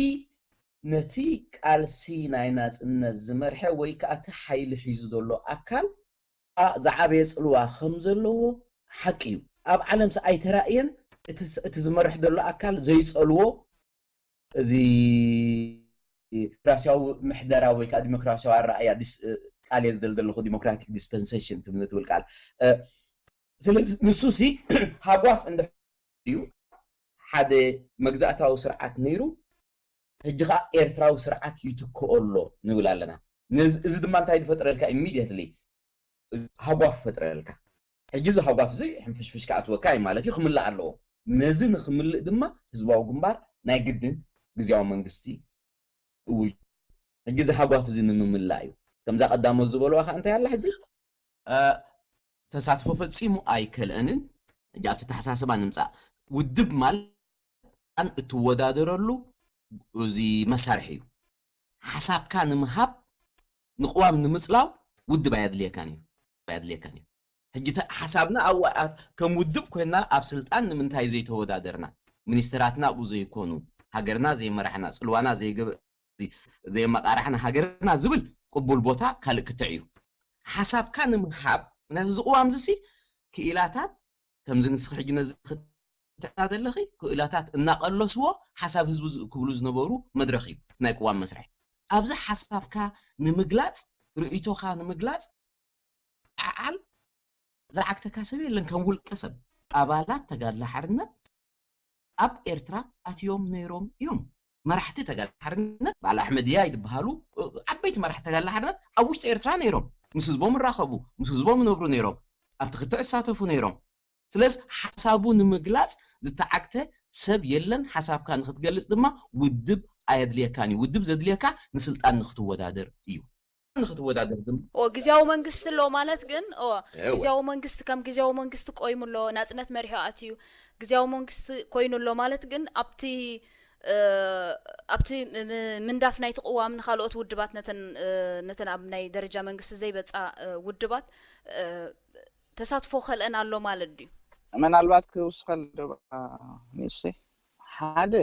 ነቲ ቃልሲ ናይ ናጽነት ዝመርሐ ወይ ከዓ እቲ ሓይሊ ሒዙ ዘሎ ኣካል ዝዓበየ ጽልዋ ከም ዘለዎ ሓቂ እዩ። ኣብ ዓለምሲ ኣይተራእየን እቲ ዝመርሕ ዘሎ ኣካል ዘይጸልዎ እዚ ዲሞክራሲያዊ ምሕደራ ወይ ከዓ ዲሞክራሲያዊ ኣረኣያ ቃል እየ ዝደል ዘለኹ ዲሞክራቲክ ዲስፐንሴሽን ትብል ቃል። ስለዚ ንሱ ሲ ሃጓፍ እንድሕር እዩ ሓደ መግዛእታዊ ስርዓት ነይሩ፣ ሕጂ ከዓ ኤርትራዊ ስርዓት ይትክኦ ኣሎ ንብል ኣለና። እዚ ድማ እንታይ ዝፈጥረልካ? ኢሚድየትሊ ሃጓፍ ይፈጥረልካ። ሕጂ እዚ ሃጓፍ እዚ ሕንፍሽፍሽ ክኣትወካ እዩ ማለት እዩ፣ ክምላእ ኣለዎ። ነዚ ንክምልእ ድማ ህዝባዊ ግንባር ናይ ግድን ግዜያዊ መንግስቲ እውጅ። ሕጂ እዚ ሃጓፍ እዚ ንምምላእ እዩ። ከምዛ ቀዳሞት ዝበልዋ ከዓ እንታይ ኣላ ሕጂ? ተሳትፎ ፈጺሙ ኣይከልአንን። ሕጂ ኣብቲ ተሓሳስባ ንምጻእ። ውድብ ማለት እትወዳደረሉ እዚ መሳርሒ እዩ። ሓሳብካ ንምሃብ ንቅዋም ንምጽላው ውድብ ኣየድልየካን እዩ ኣየድልየካን እዩ ሕጂ ሓሳብና ከም ውድብ ኮይና ኣብ ስልጣን ንምንታይ ዘይተወዳደርና? ሚኒስትራትና ኣብኡ ዘይኮኑ፣ ሃገርና ዘይመራሕና፣ ፅልዋና ዘየመቃራሕና ሃገርና ዝብል ቅቡል ቦታ ካልእ ክትዕ እዩ። ሓሳብካ ንምሃብ ነዚ ዝቕዋም ዝሲ ክኢላታት ከምዚ ንስኺ ሕጂ ነዚ ክትዕና ዘለኺ ክኢላታት እናቐለስዎ ሓሳብ ህዝቡ ክብሉ ዝነበሩ መድረኽ እዩ ናይ ቅዋም መስርሒ። ኣብዚ ሓሳብካ ንምግላፅ ርእይቶኻ ንምግላፅ ዓዓል ዝዓግተካ ሰብ የለን። ከም ውልቀ ሰብ ኣባላት ተጋድሎ ሓርነት ኣብ ኤርትራ ኣትዮም ነይሮም እዮም። መራሕቲ ተጋድሎ ሓርነት በዓል ኣሕመድያ ይትበሃሉ ዓበይቲ መራሕቲ ተጋድሎ ሓርነት ኣብ ውሽጢ ኤርትራ ነይሮም። ምስ ህዝቦም ይራኸቡ፣ ምስ ህዝቦም ይነብሩ ነይሮም። ኣብቲ ክትዕ ይሳተፉ ነይሮም። ስለዚ ሓሳቡ ንምግላፅ ዝተዓግተ ሰብ የለን። ሓሳብካ ንክትገልፅ ድማ ውድብ ኣየድልየካን እዩ። ውድብ ዘድልየካ ንስልጣን ንክትወዳደር እዩ። ንክትወዳደር ድማ ግዝያዊ መንግስቲ ኣሎ ማለት ግን ግዝያዊ መንግስቲ ከም ግዝያዊ መንግስቲ ቆይሙ ኣሎ፣ ናፅነት መሪሑ ኣትዩ ግዝያዊ መንግስቲ ኮይኑ ኣሎ ማለት ግን ኣብቲ ኣብቲ ምንዳፍ ናይቲ ቅዋም ንካልኦት ውድባት ነተን ኣብ ናይ ደረጃ መንግስቲ ዘይበፃ ውድባት ተሳትፎ ከልአን ኣሎ ማለት ድዩ? ምናልባት ክውስኸል ዶ ንእሽተይ ሓደ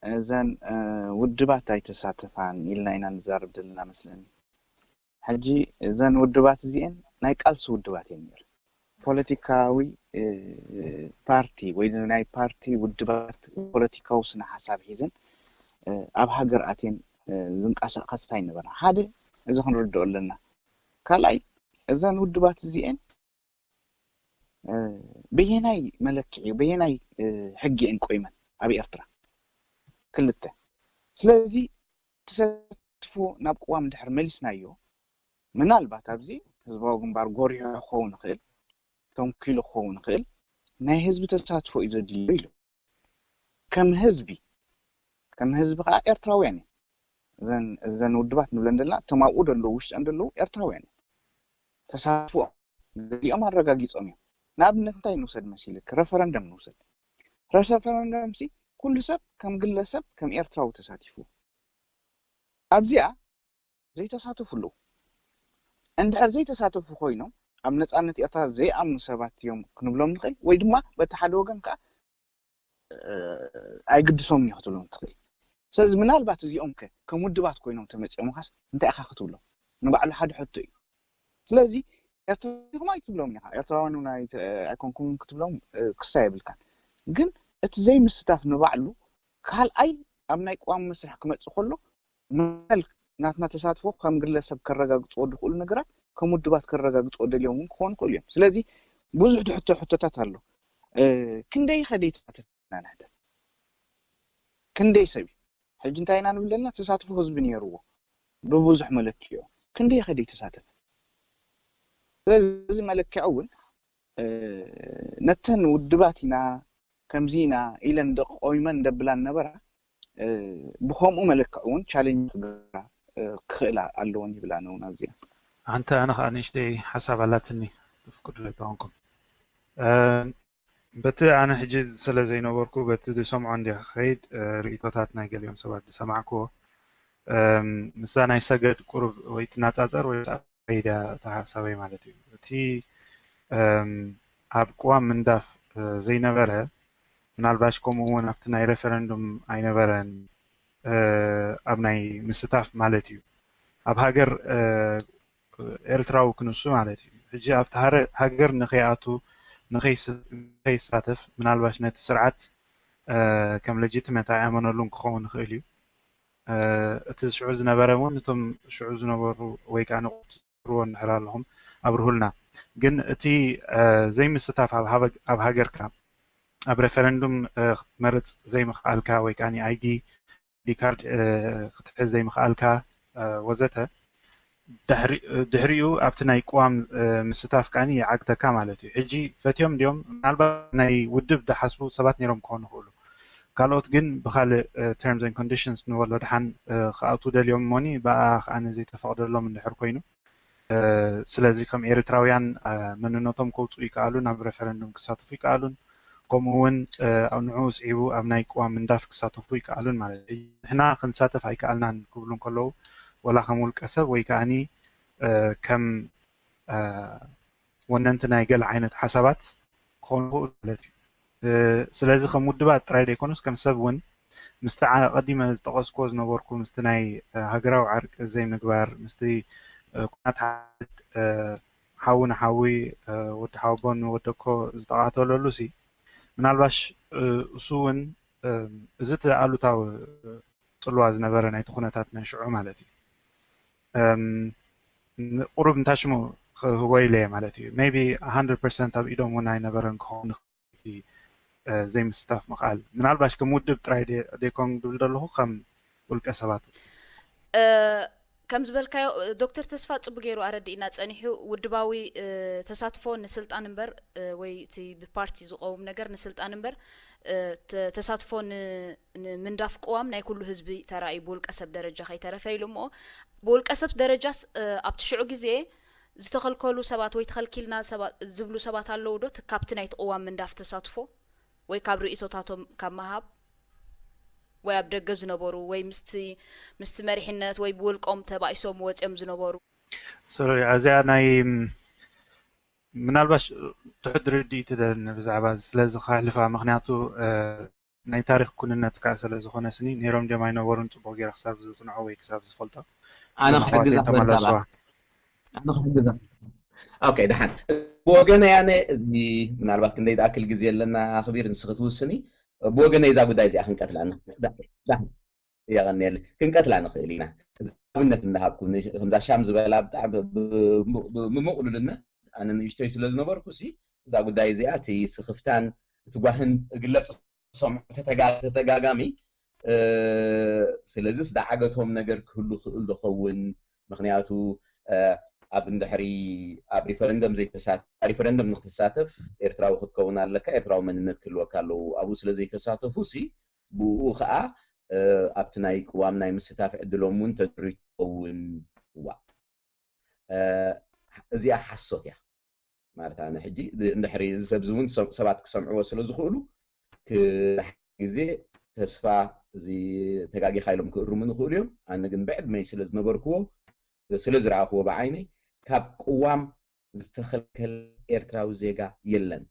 እዘን ውድባት ኣይተሳተፋን ኢልና ኢና ንዛረብ ዘለና መስለኒ። ሕጂ እዘን ውድባት እዚአን ናይ ቃልሲ ውድባት እየን ነይረን። ፖለቲካዊ ፓርቲ ወይ ናይ ፓርቲ ውድባት ፖለቲካዊ ስነ ሓሳብ ሒዘን ኣብ ሃገር ኣትየን ዝንቀሳቐሳ ኣይነበራ። ሓደ እዚ ክንርድኦ ኣለና። ካልኣይ እዘን ውድባት እዚአን በየናይ መለክዒ በየናይ ሕጊ እየን ቆይመን ኣብ ኤርትራ? ክልተ ስለዚ ተሳትፎ ናብ ቅዋም ድሕር መሊስናዮ ምናልባት ኣብዚ ህዝባዊ ግንባር ጎሪሑ ክኸውን ይኽእል፣ ተንኪሉ ክኸውን ይኽእል፣ ናይ ህዝቢ ተሳትፎ እዩ ዘድልዮ ኢሉ ከም ህዝቢ ከም ህዝቢ ከዓ ኤርትራውያን እዮም። እዘን ውድባት ንብለን ዘለና እቶም ኣብኡ ደለዉ ውሽጠን ደለዉ ኤርትራውያን እዮም። ተሳትፎ ገሊኦም ኣረጋጊፆም እዮም። ንኣብነት እንታይ ንውሰድ መሲልክ? ረፈረንደም ንውሰድ። ረፈረንደም ሲ ኩሉ ሰብ ከም ግለሰብ ከም ኤርትራዊ ተሳቲፉ ኣብዚኣ ዘይተሳተፉ ኣለዉ። እንድሕር ዘይተሳተፉ ኮይኖም ኣብ ነፃነት ኤርትራ ዘይኣምኑ ሰባት እዮም ክንብሎም ንኽእል ወይ ድማ በቲ ሓደ ወገን ከዓ ኣይግድሶምን እዩ ክትብሎም ትኽእል። ስለዚ ምናልባት እዚኦም ከ ከም ውድባት ኮይኖም ተመፂኦም ኻስ እንታይ ኢኻ ክትብሎም? ንባዕሉ ሓደ ሕቶ እዩ። ስለዚ ኤርትራኹም ኣይትብሎም ኢኻ፣ ኤርትራውያን እውን ኣይኮንኩምን ክትብሎም ክሳ የብልካን። ግን እቲ ዘይምስታፍ ንባዕሉ ካልኣይ ኣብ ናይ ቅዋም መስርሕ ክመፅእ ከሎ መል ናትና ተሳትፎ ከም ግለሰብ ከረጋግፅዎ ዝኽእሉ ነገራት ከም ውድባት ከረጋግፅዎ ደልዮም እውን ክኾኑ ይኽእሉ እዮም። ስለዚ ብዙሕ ትሕቶ ሕቶታት ኣሎ። ክንደይ ከ ደይተሳተፈ ኢና ንሕተት? ክንደይ ሰብ እዩ? ሕጂ እንታይ ኢና ንብል ዘለና? ተሳትፎ ህዝቢ ነይርዎ ብብዙሕ መለክዒ። ክንደይ ከ ደይተሳተፈ? ስለዚ እዚ መለክዒ እውን ነተን ውድባት ኢና ከምዚ ኢና ኢለን ደቆይመን ደብላ ነበራ ብከምኡ መለክዒ እውን ቻሌንጅ ክገብራ ክኽእላ ኣለወን ይብል ኣነ እውን ኣብዚኣ። ኣንተ ኣነ ከዓ ንእሽተይ ሓሳብ ኣላትኒ ትፍቅዱ ተኾንኩም በቲ ኣነ ሕጂ ስለ ዘይነበርኩ በቲ ዝሰምዖ እንዲ ክኸይድ ርእይቶታት ናይ ገሊኦም ሰባት ዝሰማዕክዎ ምስዛ ናይ ሰገድ ቁሩብ ወይ ትናጻጸር ወይ ከይዳ እታ ሓሳበይ ማለት እዩ። እቲ ኣብ ቅዋም ምንዳፍ ዘይነበረ ምናልባሽ ከምኡ እውን ኣብቲ ናይ ሬፈረንዱም ኣይነበረን ኣብ ናይ ምስታፍ ማለት እዩ። ኣብ ሃገር ኤርትራዊ ክንሱ ማለት እዩ። ሕጂ ኣብቲ ሃገር ንኸይኣቱ ንኸይሳተፍ ምናልባሽ ነቲ ስርዓት ከም ለጂትመት ኣይኣመነሉን ክኸውን ይኽእል እዩ። እቲ ሽዑ ዝነበረ እውን እቶም ሽዑ ዝነበሩ ወይ ከዓ ንቁፅርዎ እንድሕር ኣለኹም ኣብርሁልና። ግን እቲ ዘይምስታፍ ኣብ ሃገርካ ኣብ ሬፈረንዱም ክትመርፅ ዘይምኽኣልካ ወይ ከዓ ኣይዲ ዲ ካርድ ክትሕዝ ዘይምኽኣልካ ወዘተ ድሕሪኡ ኣብቲ ናይ ቅዋም ምስታፍ ከዓኒ ይዓግተካ ማለት እዩ። ሕጂ ፈትዮም እንዲዮም ምናልባት ናይ ውድብ ዝሓስቡ ሰባት ነይሮም ክኾኑ ይኽእሉ። ካልኦት ግን ብካልእ terms and conditions ንበሎ ድሓን ክኣትዉ ደልዮም እሞኒ ብኣ ከዓኒ ዘይተፈቕደሎም እንድሕር ኮይኑ ስለዚ ከም ኤርትራውያን መንነቶም ከውፅኡ ይከኣሉን ኣብ ሬፈረንዱም ክሳተፉ ይከኣሉን ከምኡ እውን ንዕኡ ስዒቡ ኣብ ናይ ቅዋም ምንዳፍ ክሳተፉ ይከኣሉን ማለት እዩ። ንሕና ክንሳተፍ ኣይከኣልናን ክብሉ እንከለዉ ወላ ከም ውልቀ ሰብ ወይ ከዓኒ ከም ወነንቲ ናይ ገለ ዓይነት ሓሳባት ክኾኑ ይኽእሉ ማለት እዩ። ስለዚ ከም ውድባት ጥራይ ዘይኮኑስ ከም ሰብ እውን ምስቲ ቀዲመ ዝጠቐስኩዎ ዝነበርኩ ምስቲ ናይ ሃገራዊ ዕርቂ ዘይምግባር ምስቲ ኩናት ሓዊ ንሓዊ ወዲ ሓወቦ ንወደኮ ዝተቓተለሉ ሲ ምናልባሽ እሱ እውን እዚ እቲ ኣሉታዊ ፅልዋ ዝነበረ ናይቲ ኩነታት ናይ ሽዑ ማለት እዩ። ቁሩብ እንታሽሙ ክህቦ ኢለ ማለት እዩ። maybe hundred percent ኣብ ኢዶም እውን ኣይነበረን ክኸውን ዘይምስታፍ ምኽኣል ምናልባሽ ከም ውድብ ጥራይ ደይኮን ድብል ዘለኹ ከም ውልቀ ሰባት ከም ዝበልካዮ ዶክተር ተስፋ ፅቡ ገይሩ ኣረዲእና ፀኒሑ ውድባዊ ተሳትፎ ንስልጣን እምበር ወይ እቲ ብፓርቲ ዝቀውም ነገር ንስልጣን እምበር ተሳትፎ ንምንዳፍ ቅዋም ናይ ኩሉ ህዝቢ ተራእዩ ብውልቀ ሰብ ደረጃ ከይተረፈ ኢሉ እሞ ብውልቀ ሰብ ደረጃስ ኣብቲ ሽዑ ግዜ ዝተኸልከሉ ሰባት ወይ ተኸልኪልና ዝብሉ ሰባት ኣለዉ ዶ ካብቲ ናይቲ ቅዋም ምንዳፍ ተሳትፎ ወይ ካብ ርእቶታቶም ካብ ምሃብ ወይ ኣብ ደገ ዝነበሩ ወይ ምስቲ ምስቲ መሪሕነት ወይ ብውልቆም ተባኢሶም ወፅዮም ዝነበሩ ሶሪ እዚኣ ናይ ምናልባሽ ትሑት ርድኢት ደለኒ ብዛዕባ ስለዚ ክሕልፋ ምክንያቱ ናይ ታሪክ ኩንነት ከዓ ስለ ዝኾነ ስኒ ነይሮም ጀም ኣይነበሩን ፅቡቅ ገይረ ክሳብ ዝፅንዖ ወይ ክሳብ ዝፈልጦ ኣነ ክሕግዛ ተመለስዋ ኣነ ክሕግዛ ኦኬ ደሓን ብወገነይ ኣነ እዚ ምናልባት ክንደይ ዝኣክል ግዜ ኣለና ኣኽቢር ንስኺ ትውስኒ ብወገነይ እዛ ጉዳይ እዚኣ ክንቀትላ የቐንየለ ክንቀትላ ንኽእል ኢና ኣብነት እንዳሃብኩ ከምዛ ሻም ዝበላ ብጣዕሚ ብምቕሉልነት ኣነ ንእሽተይ ስለ ዝነበርኩ ሲ እዛ ጉዳይ እዚኣ እቲ ስኽፍታን እቲ ጓህን እግለፅ ሰምዑ ተተጋጋሚ ስለዚስ ዝዓገቶም ነገር ክህሉ ክእል ዝኸውን ምክንያቱ ኣብ እንድሕሪ ኣብ ሪፈረንደም ዘይተሳተፍ ሪፈረንደም ንክትሳተፍ ኤርትራዊ ክትከውን ኣለካ ኤርትራዊ መንነት ክህልወካ ኣለዉ ኣብኡ ስለ ዘይተሳተፉ ሲ ብኡ ከዓ ኣብቲ ናይ ቅዋም ናይ ምስታፍ ዕድሎም እውን ተድሪቱ ክኸውን ዋ እዚኣ ሓሶት እያ ማለት ኣነ ሕጂ እንድሕሪ እዚ ሰብ እውን ሰባት ክሰምዕዎ ስለ ዝኽእሉ ግዜ ተስፋ እዚ ተጋጊኻ ኢሎም ክእርሙ ንኽእሉ እዮም ኣነ ግን ብዕድመይ ስለ ዝነበርክዎ ስለ ዝረኣኽዎ ብዓይነይ ካብ ቅዋም ዝተኸልከለ ኤርትራዊ ዜጋ የለን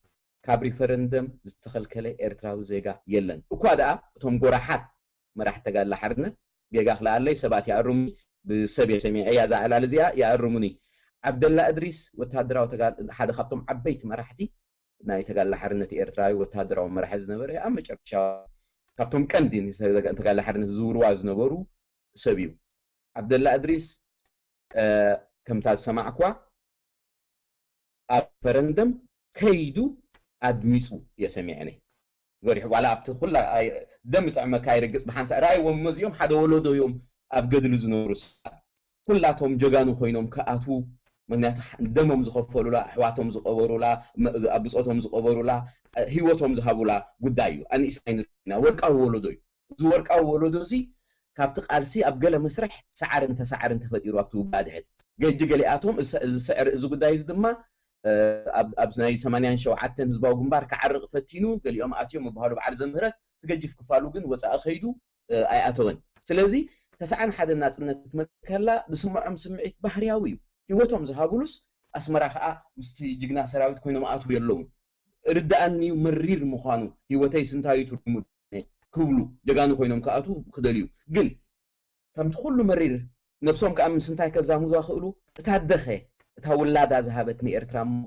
ካብ ሪፈረንደም ዝተኸልከለ ኤርትራዊ ዜጋ የለን እኳ ደኣ እቶም ጎራሓት መራሕቲ ተጋድላ ሓርነት ጌጋ ክለኣለይ ሰባት ይኣርሙኒ ብሰብ እየ ሰሚዐያ እዛ ዕላል እዚኣ ይኣርሙኒ ዓብደላ እድሪስ ወታደራዊ ተጋድላ ሓደ ካብቶም ዓበይቲ መራሕቲ ናይ ተጋድላ ሓርነት ኤርትራዊ ወታደራዊ መራሒ ዝነበረ ኣብ መጨረሻ ካብቶም ቀንዲ ተጋድላ ሓርነት ዝዝውርዋ ዝነበሩ ሰብ እዩ ዓብደላ እድሪስ ከምታ ዝሰማዕኳ ኣብ ፈረንደም ከይዱ ኣድሚፁ እየ ሰሚዐ ነይ ገሪሑ ዋላ ኣብቲ ኩላ ደም ይጥዕመካ ይርግፅ ብሓንሳእ ረኣይዎም እሞ እዚኦም ሓደ ወለዶ እዮም ኣብ ገድሊ ዝነብሩ ሰባት ኩላቶም ጀጋኑ ኮይኖም ክኣትዉ ምክንያቱ ደሞም ዝኸፈሉላ ኣሕዋቶም ዝቀበሩላ ኣብ ብፆቶም ዝቀበሩላ ህይወቶም ዝሃቡላ ጉዳይ እዩ ኣንኢስና ኢና ወርቃዊ ወለዶ እዩ እዚ ወርቃዊ ወለዶ እዚ ካብቲ ቃልሲ ኣብ ገለ መስርሕ ሰዓርን ተሰዓርን ተፈጢሩ ኣብቲ ውግእ ኣድሕድ ገጂ ገሊኣቶም እዚ ስዕሪ እዚ ጉዳይ እዚ ድማ ኣብ ናይ ሰማንያን ሸውዓተን ህዝባዊ ግንባር ክዓርቕ ፈቲኑ ገሊኦም ኣትዮም ምባሃሉ በዓል ዘምህረት ትገጅፍ ክፋሉ ግን ወፃኢ ከይዱ ኣይኣተወን ስለዚ ተስዓን ሓደን ናፅነት ክትመፅእ ከላ ዝስምዖም ስምዒት ባህርያዊ እዩ ህይወቶም ዝሃብሉስ ኣስመራ ከዓ ምስቲ ጅግና ሰራዊት ኮይኖም ኣትዉ የለውን ርዳኣኒ እዩ መሪር ምዃኑ ህይወተይ ስንታዩ ትርጉሙ ክብሉ ጀጋኑ ኮይኖም ክኣትዉ ክደልዩ ግን ከምቲ ኩሉ መሪር ነብሶም ከዓ ምስ እንታይ ከዛምዱ ክእሉ እታ ደኸ እታ ውላዳ ዝሃበትኒ ኤርትራ እሞ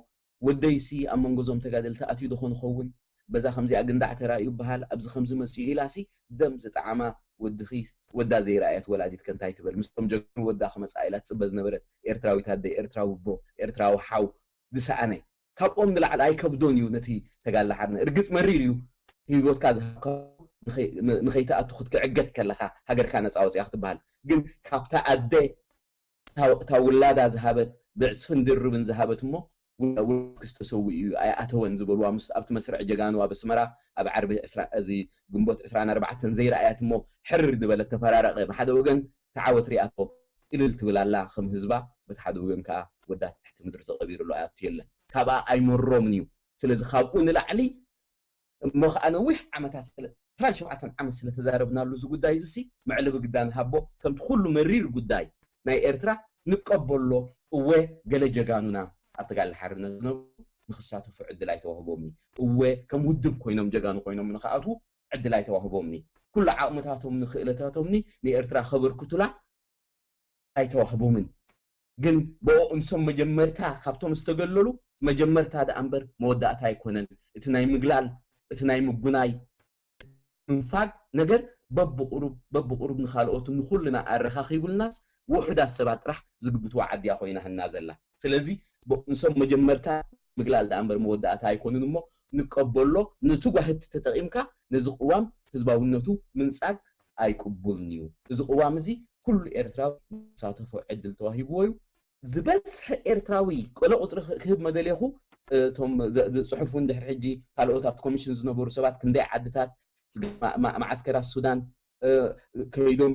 ወደይሲ ኣብ መንጎ ዞም ተጋደልቲ ኣትዩ ዶ ኾን ኸውን በዛ ከምዚኣ ግንዳዕ ተራእዩ ይበሃል ኣብዚ ከምዚ መፅኡ ኢላሲ ደም ዝጠዓማ ወድኺ ወዳ ዘይረኣየት ወላዲት ከንታይ ትበል ምስቶም ጀጋኑ ወዳ ክመፅኣ ኢላ ትፅበ ዝነበረት ኤርትራዊት ኣደ ኤርትራዊ ኣቦ ኤርትራዊ ሓው ዝሰኣነ ካብኦም ንላዕሊ ኣይከብዶን እዩ ነቲ ተጋድላ ሓርነት ርግፅ መሪር እዩ ህይወትካ ዝሃብካ ንኸይትኣቱ ክትክዕገት ከለካ ሃገርካ ነፃ ወፅያ ክትበሃል ግን ካብታ ኣደ እታ ውላዳ ዝሃበት ብዕፅፍን ድርብን ዝሃበት እሞ ውላድኪ ዝተሰውእ እዩ ኣይኣተወን ዝበልዋ ምስ ኣብቲ መስርዕ ጀጋኑ ኣብ ኣስመራ ኣብ ዓርቢ እዚ ግንቦት ዕስራን ኣርባዕተን ዘይረኣያት እሞ ሕርር ዝበለት ተፈራረቐ ብሓደ ወገን ተዓወት ሪኣቶ እልል ትብል ኣላ ከም ህዝባ በቲ ሓደ ወገን ከዓ ወዳ ትሕቲ ምድሪ ተቐቢሩ ኣሎ ኣያቱ የለን ካብኣ ኣይመሮምን እዩ ስለዚ ካብኡ ንላዕሊ እሞ ከዓ ነዊሕ ዓመታት ዕስራን ሸውዓተን ዓመት ስለተዛረብናሉ እዚ ጉዳይ እዚ ሲ መዕለቢ ግዳ ንሃቦ ከምቲ ኩሉ መሪር ጉዳይ ናይ ኤርትራ ንቀበሎ እወ ገለ ጀጋኑና ኣብ ተጋድሎ ሓርነት ዝነብሩ ንክሳተፉ ዕድል ኣይተዋህቦምኒ። እወ ከም ውድብ ኮይኖም ጀጋኑ ኮይኖም ንክኣትዉ ዕድል ኣይተዋህቦምኒ። ኩሉ ዓቕምታቶምኒ ክእለታቶምኒ ንኤርትራ ከበርክቱላ ኣይተዋህቦምን። ግን ብኦ እንሶም መጀመርታ ካብቶም ዝተገለሉ መጀመርታ ደኣ እምበር መወዳእታ ኣይኮነን። እቲ ናይ ምግላል እቲ ናይ ምጉናይ ምንፋግ ነገር በብቁሩብ በብቁሩብ ንኻልኦትን ንኹልና ኣረኻኺቡልናስ ውሑዳት ሰባት ጥራሕ ዝግብትዋ ዓድያ ኮይና ህና ዘላ። ስለዚ ብኦ እንሶም መጀመርታ ምግላል ደኣ እምበር መወዳእታ ኣይኮኑን እሞ ንቀበሎ። ነቲ ጓህቲ ተጠቒምካ ነዚ ቅዋም ህዝባውነቱ ምንጻግ ኣይቅቡልን እዩ። እዚ ቅዋም እዚ ኩሉ ኤርትራዊ ዝሳተፎ ዕድል ተዋሂብዎ እዩ። ዝበዝሐ ኤርትራዊ ቆለ ቁፅሪ ክህብ መደሌኹ እቶም ዝፅሑፉን ድሕሪ ሕጂ ካልኦት ኣብቲ ኮሚሽን ዝነበሩ ሰባት ክንደይ ዓድታት መዓስከራት ሱዳን ከይዶም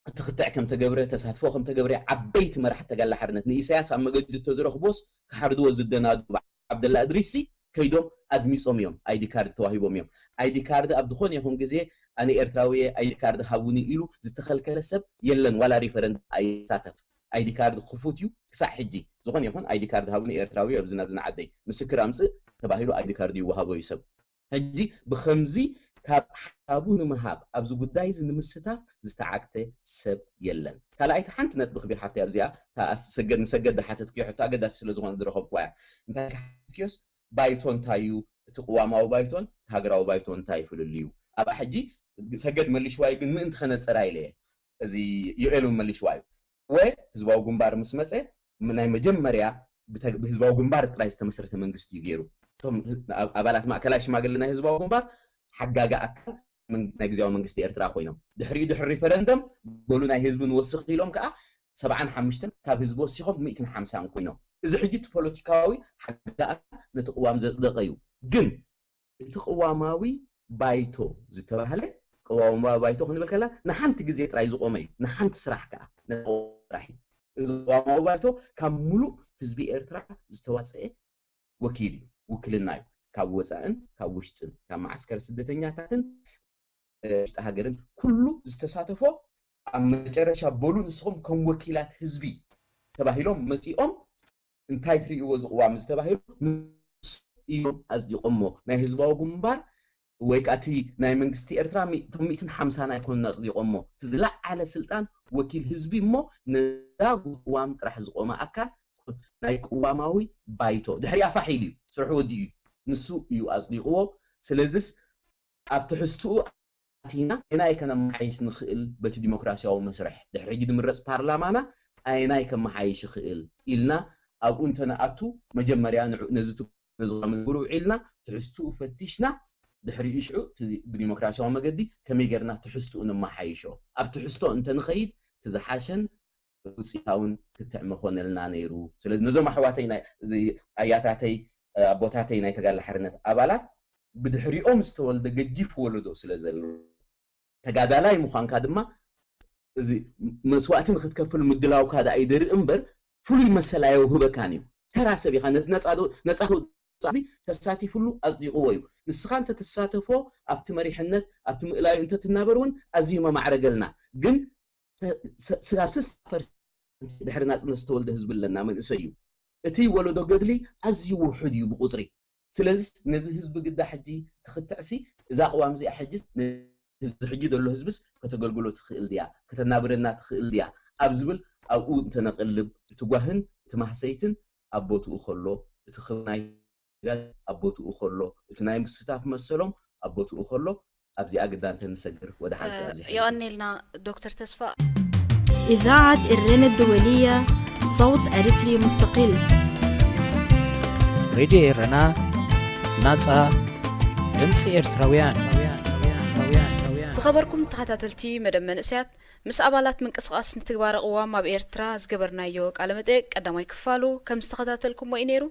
ክትክትዕ ከም ተገብረ ተሳትፎ ከም ተገብረ ዓበይቲ መራሕቲ ተጋድሎ ሓርነት ንኢሳያስ ኣብ መገዲ ተዝረኽቦስ ክሓርድዎ ዝደናዱ ዓብደላ እድሪሲ ከይዶም ኣድሚፆም እዮም። ኣይዲ ካርድ ተዋሂቦም እዮም። ኣይዲ ካርድ ኣብ ዝኾነ ይኹን ግዜ ኣነ ኤርትራዊ እየ ኣይዲ ካርድ ሃቡኒ ኢሉ ዝተኸልከለ ሰብ የለን። ዋላ ሪፈረንድ ኣይሳተፍ። ኣይዲ ካርድ ክፉት እዩ ክሳዕ ሕጂ። ዝኾነ ይኹን ኣይዲ ካርድ ሃቡኒ ኤርትራዊ ኣብዚ ናብዚ ንዓደይ ምስክር ኣምፅእ ተባሂሉ ኣይዲ ካርድ ይወሃቦ እዩ ሰብ። ሕጂ ብኸምዚ ካብ ሓሳቡ ንምሃብ ኣብዚ ጉዳይ እዚ ንምስታፍ ዝተዓግተ ሰብ የለን። ካልኣይቲ ሓንቲ ነጥቢ ክቢር ሓፍቲ ኣብዚኣ ሰገድ ንሰገድ ዝሓተትክዮ ሕቶ ኣገዳሲ ስለ ዝኾነ ዝረኸብኩዋ እያ። እንታይ ክሓትክዮስ ባይቶ እንታይ እዩ እቲ ቅዋማዊ ባይቶን ሃገራዊ ባይቶ እንታይ ፍልልዩ ኣብኣ ሕጂ ሰገድ መሊሽዋይ ግን ምእንቲ ከነፀራ ኢለ እዚ ዮኤል እውን መሊሽዋ እዩ ወይ ህዝባዊ ግንባር ምስ መፀ ናይ መጀመርያ ብህዝባዊ ግንባር ጥራይ ዝተመስረተ መንግስቲ እዩ ገይሩ እቶም ኣባላት ማእከላይ ሽማግለ ናይ ህዝባዊ ግንባር ሓጋጋ ኣካል ናይ ግዜያዊ መንግስቲ ኤርትራ ኮይኖም ድሕሪኡ ድሕሪ ሪፈረንደም በሉ ናይ ህዝቢ ንወስኽ ኢሎም ከዓ ሰብዓን ሓሙሽተን ካብ ህዝቢ ወሲኾም ሚእትን ሓምሳን ኮይኖም እዚ ሕጂ እቲ ፖለቲካዊ ሓጋጋ ኣካል ነቲ ቅዋም ዘፅደቀ እዩ ግን እቲ ቅዋማዊ ባይቶ ዝተባህለ ቅዋማዊ ባይቶ ክንብል ከላ ንሓንቲ ግዜ ጥራይ ዝቆመ እዩ ንሓንቲ ስራሕ ከዓ ጥራሕ እዩ እዚ ቅዋማዊ ባይቶ ካብ ሙሉእ ህዝቢ ኤርትራ ዝተዋፀአ ወኪል እዩ ውክልና እዩ ካብ ወፃእን ካብ ውሽጥን ካብ መዓስከር ስደተኛታትን ውሽጢ ሃገርን ኩሉ ዝተሳተፎ ኣብ መጨረሻ በሉ ንስኹም ከም ወኪላት ህዝቢ ተባሂሎም መፂኦም እንታይ ትርእይዎ እዚ ቅዋም እዚ ተባሂሉ እዮም ኣፅዲቆሞ ናይ ህዝባዊ ግንባር ወይ ከዓ እቲ ናይ መንግስቲ ኤርትራ እቶም ሚእትን ሓምሳን ኣይኮኑን ኣፅዲቆሞ እቲ ዝለዓለ ስልጣን ወኪል ህዝቢ እሞ ነዛ ቅዋም ጥራሕ ዝቆመ ኣካል ናይ ቅዋማዊ ባይቶ ድሕሪኣ ፋሕ ኢሉ እዩ ስርሑ ወዲኡ እዩ ንሱ እዩ ኣፅዲቅዎ ስለዚስ ኣብ ትሕዝትኡ ኣቲና ኣየናይ ከነመሓይሽ ንኽእል በቲ ዲሞክራሲያዊ መስርሕ ድሕሪ ሕጂ ዝምረፅ ፓርላማና ኣየናይ ከመሓይሽ ይኽእል ኢልና ኣብኡ እንተንኣቱ መጀመርያ ንዑ ነዚ ነዚ ዝግብሩ ውዒልና ትሕዝትኡ ፈቲሽና ድሕሪኡ ሽዑ ብዲሞክራሲያዊ መገዲ ከመይ ጌርና ትሕዝትኡ ነመሓይሾ ኣብ ትሕዝቶ እንተንኸይድ እቲ ዝሓሸን ውፅኢታውን ክትዕ መኾነልና ነይሩ ስለዚ ነዞም ኣሕዋተይ ኣያታተይ ኣቦታተይ ናይ ተጋላ ሓርነት ኣባላት ብድሕሪኦም ዝተወልደ ገጂፍ ወለዶ ስለ ዘሎ ተጋዳላይ ምዃንካ ድማ እዚ መስዋእቲ ንክትከፍል ምድላውካ ደኣ ይደርኢ እምበር ፍሉይ መሰል ኣየውህበካን እዩ ተራ ሰብ ኢኻ ነፃ ተሳቲፍሉ ኣፅዲቕዎ እዩ ንስኻ እንተትሳተፎ ኣብቲ መሪሕነት ኣብቲ ምእላዩ እንተትናበር እውን ኣዝዩ መማዕረገልና ግን ስጋብ ስሳ ፐርሰንት ድሕሪ ናፅነት ዝተወልደ ህዝቢ ኣለና መንእሰይ እዩ እቲ ወለዶ ገድሊ ኣዝዩ ውሑድ እዩ ብቁፅሪ ስለዚ ነዚ ህዝቢ ግዳ ሕጂ ትኽትዕሲ እዛ ቅዋም እዚኣ ሕጂ ህዝቢ ሕጂ ዘሎ ህዝብስ ከተገልግሎ ትኽእል ድያ ከተናብረና ትኽእል ድያ ኣብ ዝብል ኣብኡ እንተነቕልብ እቲ ጓህን እቲ ማህሰይትን ኣብ ቦትኡ ከሎ እቲ ክብናይ ኣብ ቦትኡ ከሎ እቲ ናይ ምስታፍ መሰሎም ኣብ ቦትኡ ከሎ ኣብዚኣ ግዳ እንተንሰግር ወደ ሓንቲ ኣብዚ ሕጂ የቐኔልና ዶክተር ተስፋ إذاعة إرنا الدولية صوت أريتري مستقل ሬድዮ ኤረና ናጻ ድምፂ ኤርትራውያን ዝኸበርኩም ተኸታተልቲ መደብ መንእሰያት ምስ ኣባላት ምንቅስቓስ ንትግባረ ቅዋም ኣብ ኤርትራ ዝገበርናዮ ቃለ መጠየቅ ቀዳማይ ክፋሉ ከም ዝተኸታተልኩሞ እዩ ነይሩ።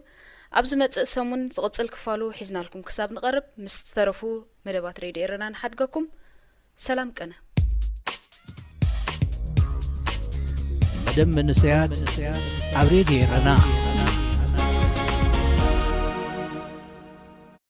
ኣብ ዝመጽእ ሰሙን ዝቕጽል ክፋሉ ሒዝናልኩም ክሳብ ንቐርብ ምስ ዝተረፉ መደባት ሬድዮ ኤረና ንሓድገኩም። ሰላም ቅነ። መደብ መንእሰያት ኣብ ሬድዮ ኤረና